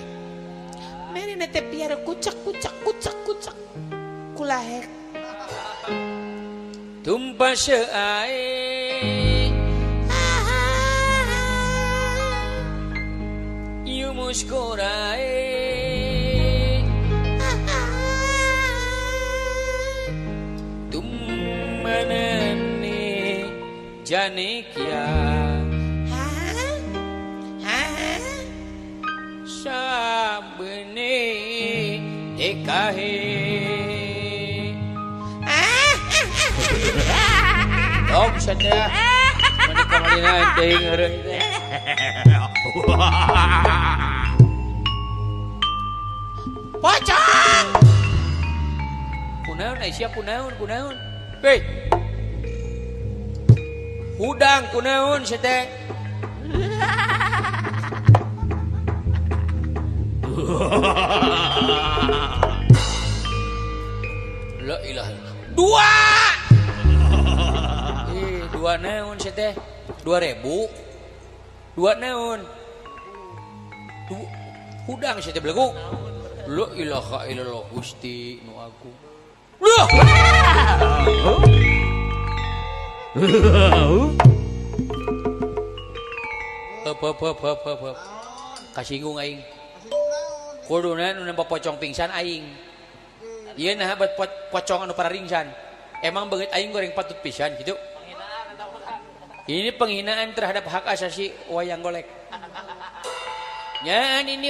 Mere teh piar kucek-kucek kucek-kucek kulahek. Tumpas ae muskurae tum manane jane kya sabne dekha hai. Dog saja mana kamalina teuing heureun teh. Pocong. Kunaon Aisyah kunaon kunaon. Hei. Hudang kunaon sia teh. La ilaha illallah. Dua. Dua naon sia teh? 2000. Dua naon? Hudang sia teh beleguk. La ilaha illallah Gusti nu agung. Loh. Heup heup heup heup heup. Kasinggung aing. Kuduna nu nempo pocong pingsan aing. Ieu nah bet pocong anu pararingsan. Emang beungeut aing goreng patut pisan kitu. Ini penghinaan terhadap hak asasi wayang golek. Ya, ini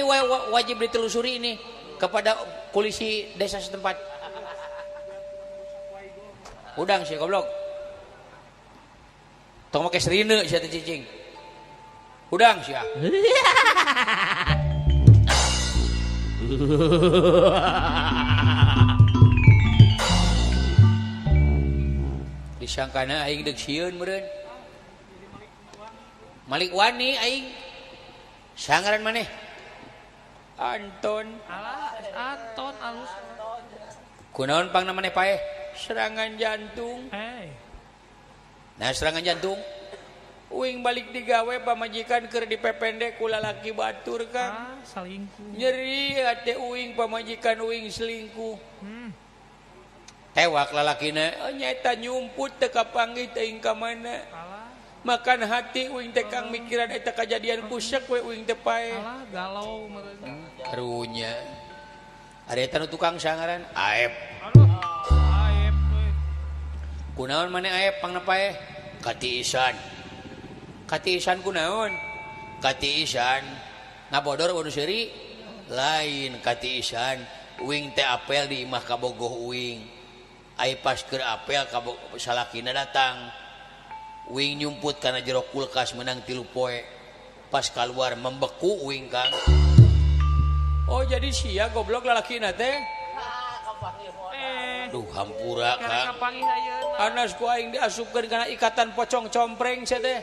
wajib ditelusuri ini kepada polisi desa setempat. Udang sih goblok. Tong make serine sia teh cicing. Udang sia. Disangkana aing deuk sieun meureun. Malik wani aing. Sangaran maneh? Anton. Alah, Anton alus. Kunaon pangna maneh paeh? Serangan jantung. Hey. Nah, serangan jantung. Uing balik digawe pamajikan keur dipepende ku lalaki batur, Kang. Ah, salingkuh. Nyeri hate uing pamajikan uing selingkuh. Tewak lalakina, oh, nyaeta nyumput teu kapanggih teuing ka mana. Alah. Makan hati uing teh Kang mikiran eta kajadian kusek we uing teh pae. Alah galau meureun. Karunya. Ari eta nu tukang sangaran Aep. Aduh, Aep euy. Kunaon maneh Aep pangna pae? Katiisan. Katiisan kunaon? Katiisan ngabodor nu seuri? Lain katiisan uing teh apel di imah kabogoh uing. Ai pas keur apel salakina datang. Uing nyumput karena jero kulkas menang 3 poe. Pas keluar membeku uing Kang. Oh jadi sia goblok lalakina teh. Duh hampura Kang. Anas ku aing diasupkeun kana ikatan pocong compreng sia teh.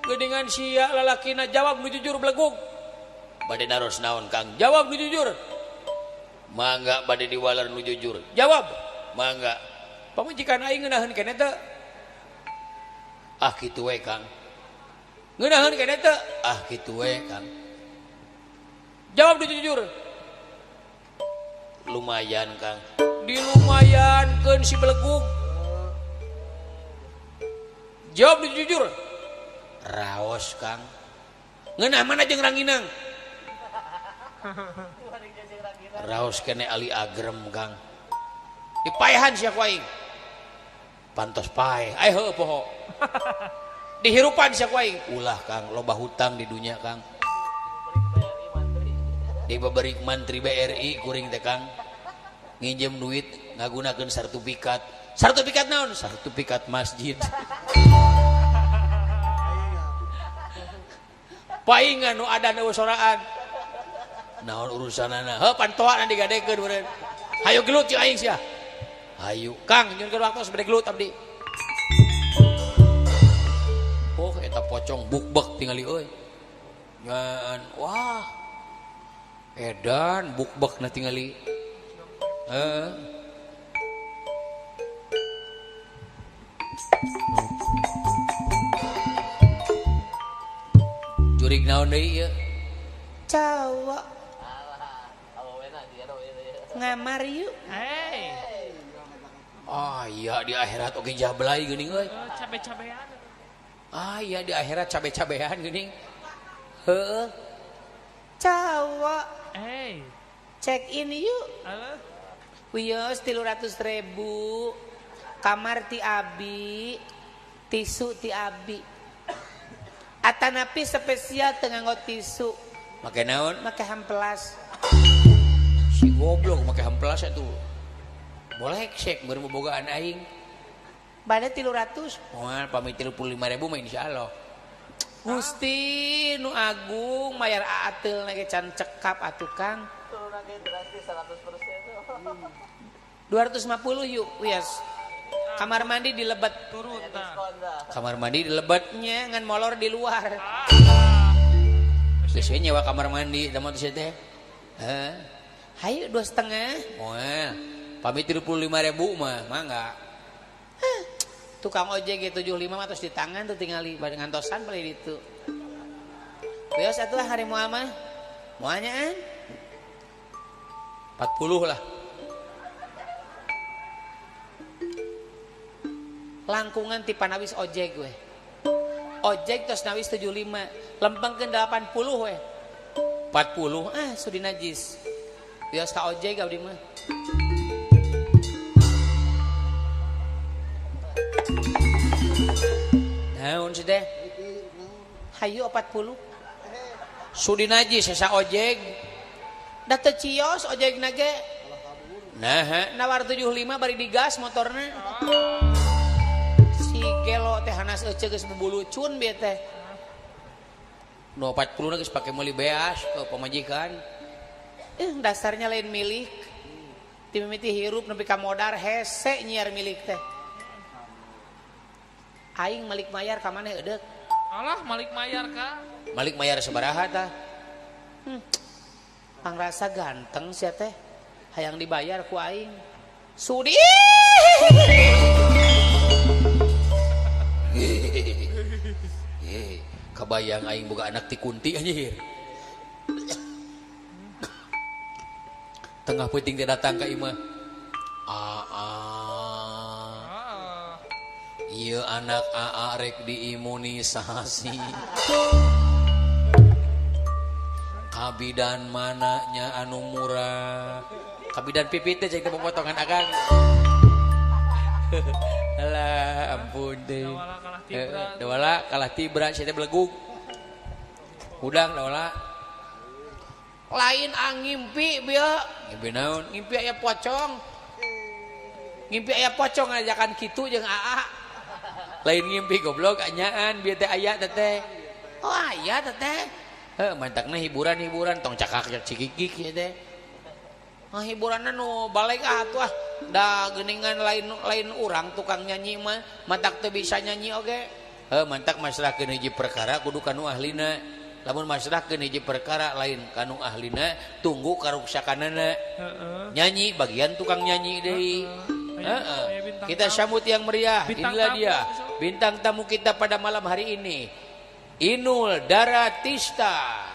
Geuningan sia lalakina jawab nu jujur belegug. Bade naros naon Kang? Jawab nu jujur. Mangga bade diwaler nu jujur. Jawab. Mangga. Pamajikan aing ngeunaheun keneh teu? Ah kitu we Kang. Ngeunaheun keneh teu? Ah kitu we Kang. Jawab nu jujur. Lumayan Kang. Dilumayankeun si belegug. Jawab jujur. Raos Kang. Ngeunah mana jeung ranginang? Raos kene ali agrem Kang. Dipaehan sia ku aing. Pantos paeh. Ai heueuh poho. Dihirupan sia ku aing. Ulah Kang, loba hutang di dunya Kang. Dibabari mantri BRI kuring teh Kang. Nginjem duit ngagunakeun sertifikat. Sertifikat naon? Sertifikat masjid. Paingan nu ada nu soraan. Naon urusanana? Heuh pantoana digadekeun meureun. Hayu gelut jeung aing sia. Hayu Kang, nyunkeun waktu bade gelut abdi. Oh, eta pocong bukbek tingali euy. Nyan, wah. Edan bukbekna tingali. Heeh. Jurig naon deui ieu? Cowok. Ngamar yuk. Hey. Ah iya di akhirat oge jablay geuning euy. Cabe-cabean. Ah iya di akhirat cabe-cabean geuning. Heeh. Cowok. Hey. Check in yuk. Halo. Wios 300.000. Kamar ti abi, tisu ti abi. Atanapi spesial teu nganggo tisu. Make naon? Make hampelas. Si goblok make hampelas atuh. Boleh sek baru bobogaan aing. Bade 300. Moal pamit 35.000 mah insyaallah. Gusti nu agung mayar aateul ge can cekap atuh Kang. Turun lagi drastis 100%. 250 yuk, wios. Kamar mandi di lebet. Turun tah. Kamar mandi di lebetnya ngan molor di luar. Geus we nyewa kamar mandi da mah teh. Heuh. Hayu 2,5. Moal. Pamit 35.000 mah, mangga. Tukang ojek ge 75 mah tos di tangan tuh tingali bade ngantosan beli ditu. Wios atuh hari moal mah. Moalnya an? 40 lah. Langkungan ti panawis ojek we. Ojek tos nawis 75, lempengkeun 80 we. 40 ah sudi najis. Wios ka ojek abdi mah. Naon sih teh? Hayu 40. Sudi najis sesa ojek. Da teu cios ojek na ge. Nah, nawar 75 bari digas motorna. Si gelo teh hanas euceu geus bubulucun bieu teh. Nu 40 na geus pake meuli beas ke pamajikan. Dasarnya lain milik. Ti mimiti hirup nepi ka modar hese nyiar milik teh. Aing malik mayar ka maneh eudek. Alah malik mayar ka. Malik mayar sabaraha tah? Pangrasa ganteng sia teh. Hayang dibayar ku aing. Sudi. Kabayang aing boga anak ti kunti anjir. Tengah peuting teh datang ka imah. Aa. Ieu anak aa rek diimunisasi. Kabidan mananya anu murah. Kabidan pipit teh cek teh potongan akang. Alah ampun teh. Dawala kalah tibra sia teh belegug. Hudang dawala. Lain ngimpi bieu. Ngimpi naon? Ngimpi aya pocong. Ngimpi aya pocong ngajakan kitu jeung aa. Lain ngimpi goblok anyaan bieu teh aya teh. Oh aya teh. Heuh mantakna hiburan-hiburan tong cakak cikikik ieu teh. Ah hiburanna nu balik ah atuh ah. Da geuningan lain urang tukang nyanyi mah mantak teu bisa nyanyi oge. Heuh mantak masrahkeun hiji perkara kudu ka nu ahlina. Lamun masrahkeun hiji perkara lain ka nu ahlina tunggu karuksakanana. Heeh. Nyanyi bagian tukang nyanyi deui. Heeh. Kita sambut yang meriah. Bintang Inilah tamu, dia bintang tamu kita pada malam hari ini. Inul Daratista.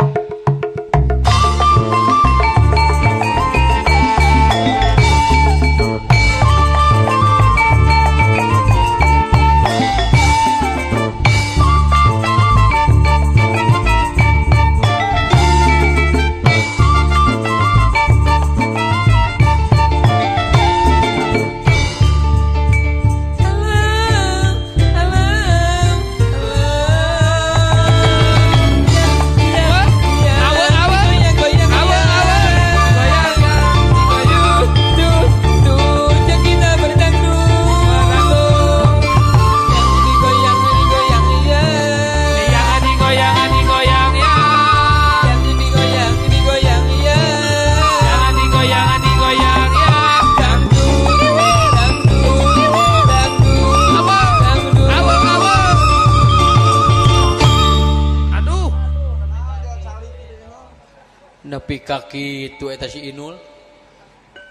Nepi ka kitu eta si Inul.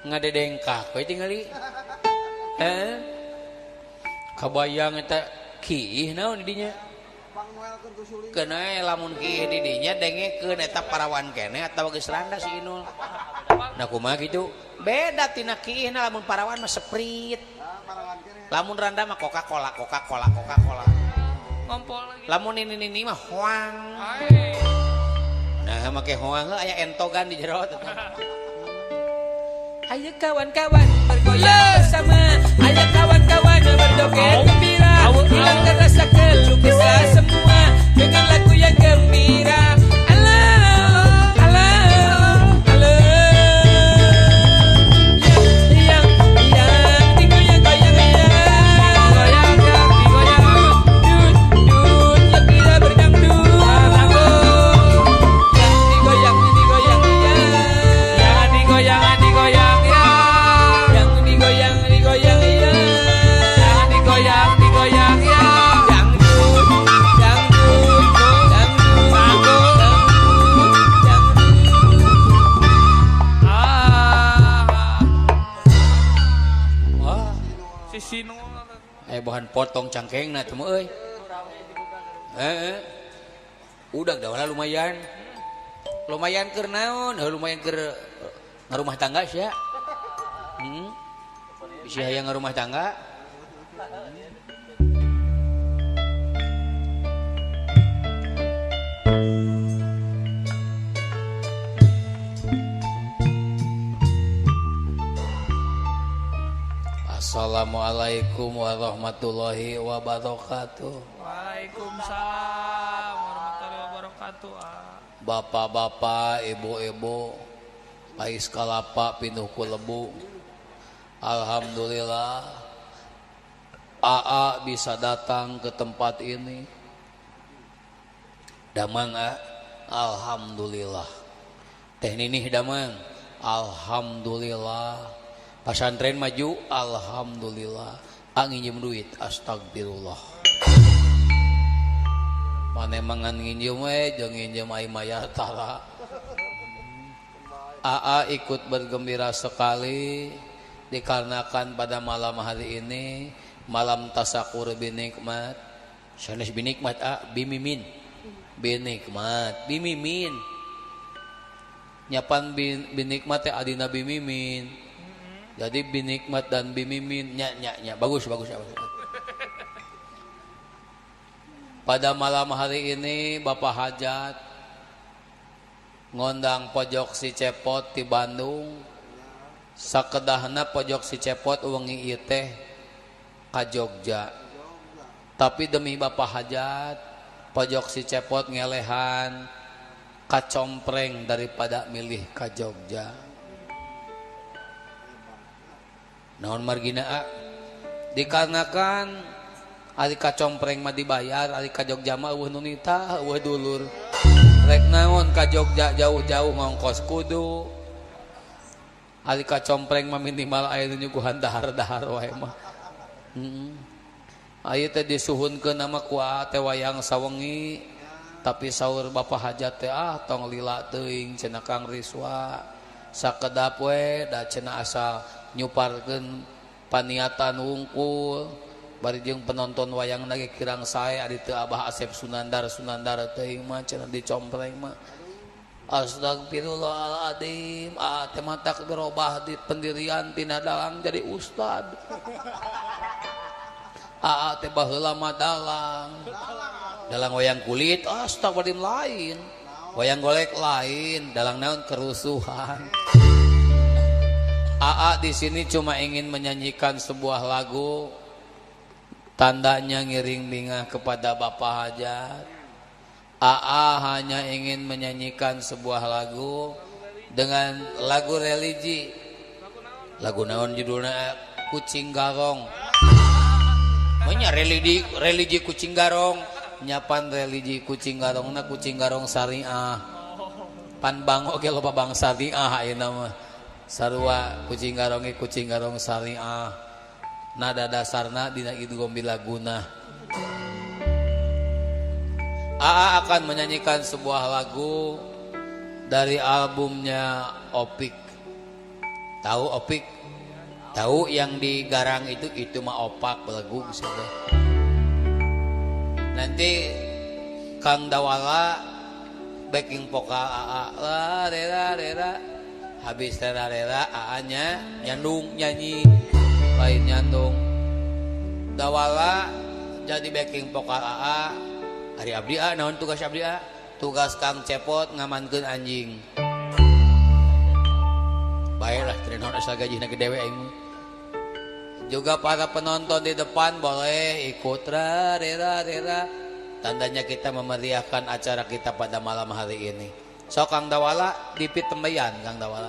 Ngadedengkak we tingali. Heh. Kabayang eta kiih naon di dinya. Keuna lamun kiih di dinya dengekeun eta parawan keneh atawa geus randa si Inul. Nah kumaha kitu? Beda tina kiihna lamun parawan mah Sprite. Lamun randa mah Coca-Cola, Coca-Cola, Coca-Cola. Ngompol lagi. Lamun nini-nini mah hoang. Nah make hoang aya entogan di jero. Ayo kawan-kawan bergoyang bersama. Ayo kawan-kawan berjoget gembira. Hilangkan rasa keluh kesah semua dengan lagu yang gembira. Alah, alah, alah. Yang digoyang goyang ya. Goyang yang digoyang. Dut dut ya kita berdangdut. Yang digoyang digoyang ya. Yang digoyang digoyang ya. Yang digoyang digoyang ya. Yang digoyang digoyang ya. Dangdut dangdut dangdut dangdut dangdut. Ah. Wah, Si Sinul. aya bahan potong cangkengna teh mah euy. Heeh. Udah dah lumayan. Lumayan keur naon? Heuh lumayan keur ngarumah tangga sia. Bisi hayang ngarumah tangga. Assalamualaikum warahmatullahi wabarakatuh. Waalaikumsalam warahmatullahi wabarakatuh. Bapak-bapak, ibu-ibu, pais kalapa pinuh ku lebu. Alhamdulillah AA bisa datang ke tempat ini. Damang A, alhamdulillah. Teh Ninih damang, alhamdulillah. Pasantren maju, alhamdulillah. A nginjem duit, astagfirullah. Mana mangan nginjem we, jeung nginjem ai mayar tara. AA ikut bergembira sekali dikarenakan pada malam hari ini malam tasakur binikmat. Sanes binikmat A, bimimin. Binikmat, bimimin. Nyapan binikmat teh adina bimimin. Jadi binikmat dan bimimin nya nya nya bagus bagus bagus. Pada malam hari ini Bapak Hajat ngondang pojok si Cepot di Bandung. Sakedahna pojok si Cepot wengi ieu teh ka Jogja. Tapi demi Bapak Hajat pojok si Cepot ngelehan kacompreng daripada milih ka Jogja. Naon margina A? Dikarenakan ari kacompreng mah dibayar, ari ka Jogja mah eueuh nu nitah, eueuh dulur. Rek naon ka Jogja jauh-jauh ngongkos kudu. Ari kacompreng mah minimal aya nu nyuguhan dahar-dahar wae mah. Aya teh disuhunkeun nama ku teh wayang sawengi, tapi saur Bapak Hajat teh ah tong lila teuing cenah Kang Riswa. Sakedap we da cenah asal nyuparkeun paniatan wungkul bari jeung penonton wayang lagi kirang sae ari teu Abah Asep Sunandar Sunandar teuing mah cenah dicompreng mah. Astagfirullahaladzim, ah teh matak berubah di pendirian tina dalang jadi ustad. Ah teh baheula mah dalang. Dalang wayang kulit, astagfirullahaladzim lain. Wayang golek lain, dalang naon kerusuhan. AA di sini cuma ingin menyanyikan sebuah lagu, tandanya ngiring bingah kepada Bapak Hajat. AA hanya ingin menyanyikan sebuah lagu dengan lagu religi. Lagu naon judulnya? Kucing Garong. Banyak religi kucing garong. Nyapan religi kucing garongna kucing garong syariah. Pan bang oge loba bang syariah ayeuna mah. Sarua kucing garong ge kucing garong syariah. Nada dasarna dina idgham bila gunah. AA akan menyanyikan sebuah lagu Dari albumnya Opik. Tahu Opik? Tahu yang di Garang itu mah opak belagu misalnya. Nanti Kang Dawala backing vokal AA la rera rera, habis rera rera AA nya nyandung nyanyi, lain nyandung. Dawala jadi backing vokal AA. Ari abdi A, naon tugas abdi A? Tugas Kang Cepot ngamankeun anjing. Baiklah, teu naon asal gajihna gede we aing mah. Juga para penonton di depan boleh ikut ra rera rera. Tandanya kita memeriahkan acara kita pada malam hari ini. So Kang Dawala dipit tembayan Kang Dawala.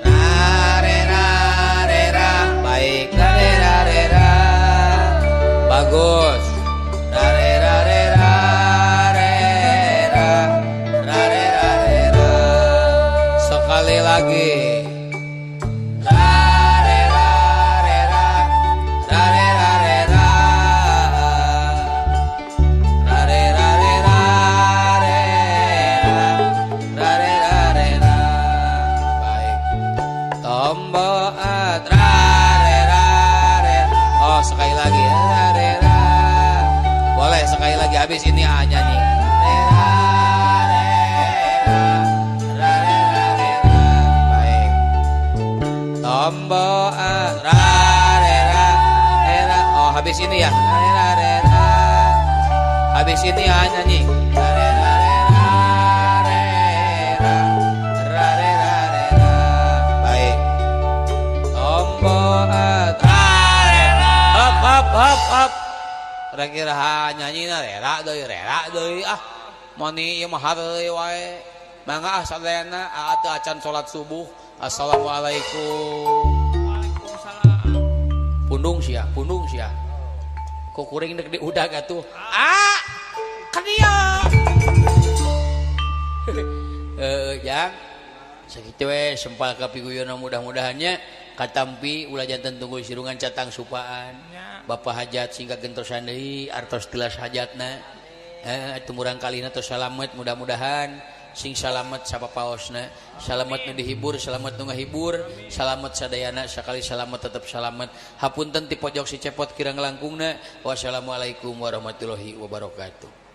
Ra rera rera, baik ra rera rera, bagus. Ra rera rera rera, ra rera rera. Sekali lagi. Habis ini A nyanyi. Rera, rera, ra, rera, rera. Baik. Tombo A, ra, rera, rera. Oh, habis ini ya. Rera, rera. Habis ini A nyanyi. Ra, rera, rera, rera, ra, rera, rera. Baik. Tombo A, ra, rera. Up, up, up, up. Kira-kira nyanyi na rera deui ah mani ieu mah hareuy wae mangga ah sadayana aa teu acan salat subuh. Assalamualaikum. Waalaikumsalam. Pundung sia ku kuring deuk diudag atuh ah ka dieu heuh jang sakitu we sempal ka piguyona mudah-mudahannya katampi ulah janten tunggul sirungan catang supaan. Bapak hajat singkat gentosan deui artos tilas hajatna atuh murang kalina tos salamet mudah-mudahan sing salamet sapapaosna, salamet nu dihibur, salamet nu ngahibur, salamet sadayana, sakali salamet tetep salamet. Hapunten ti pojok si Cepot kirang langkungna. Wassalamualaikum warahmatullahi wabarakatuh.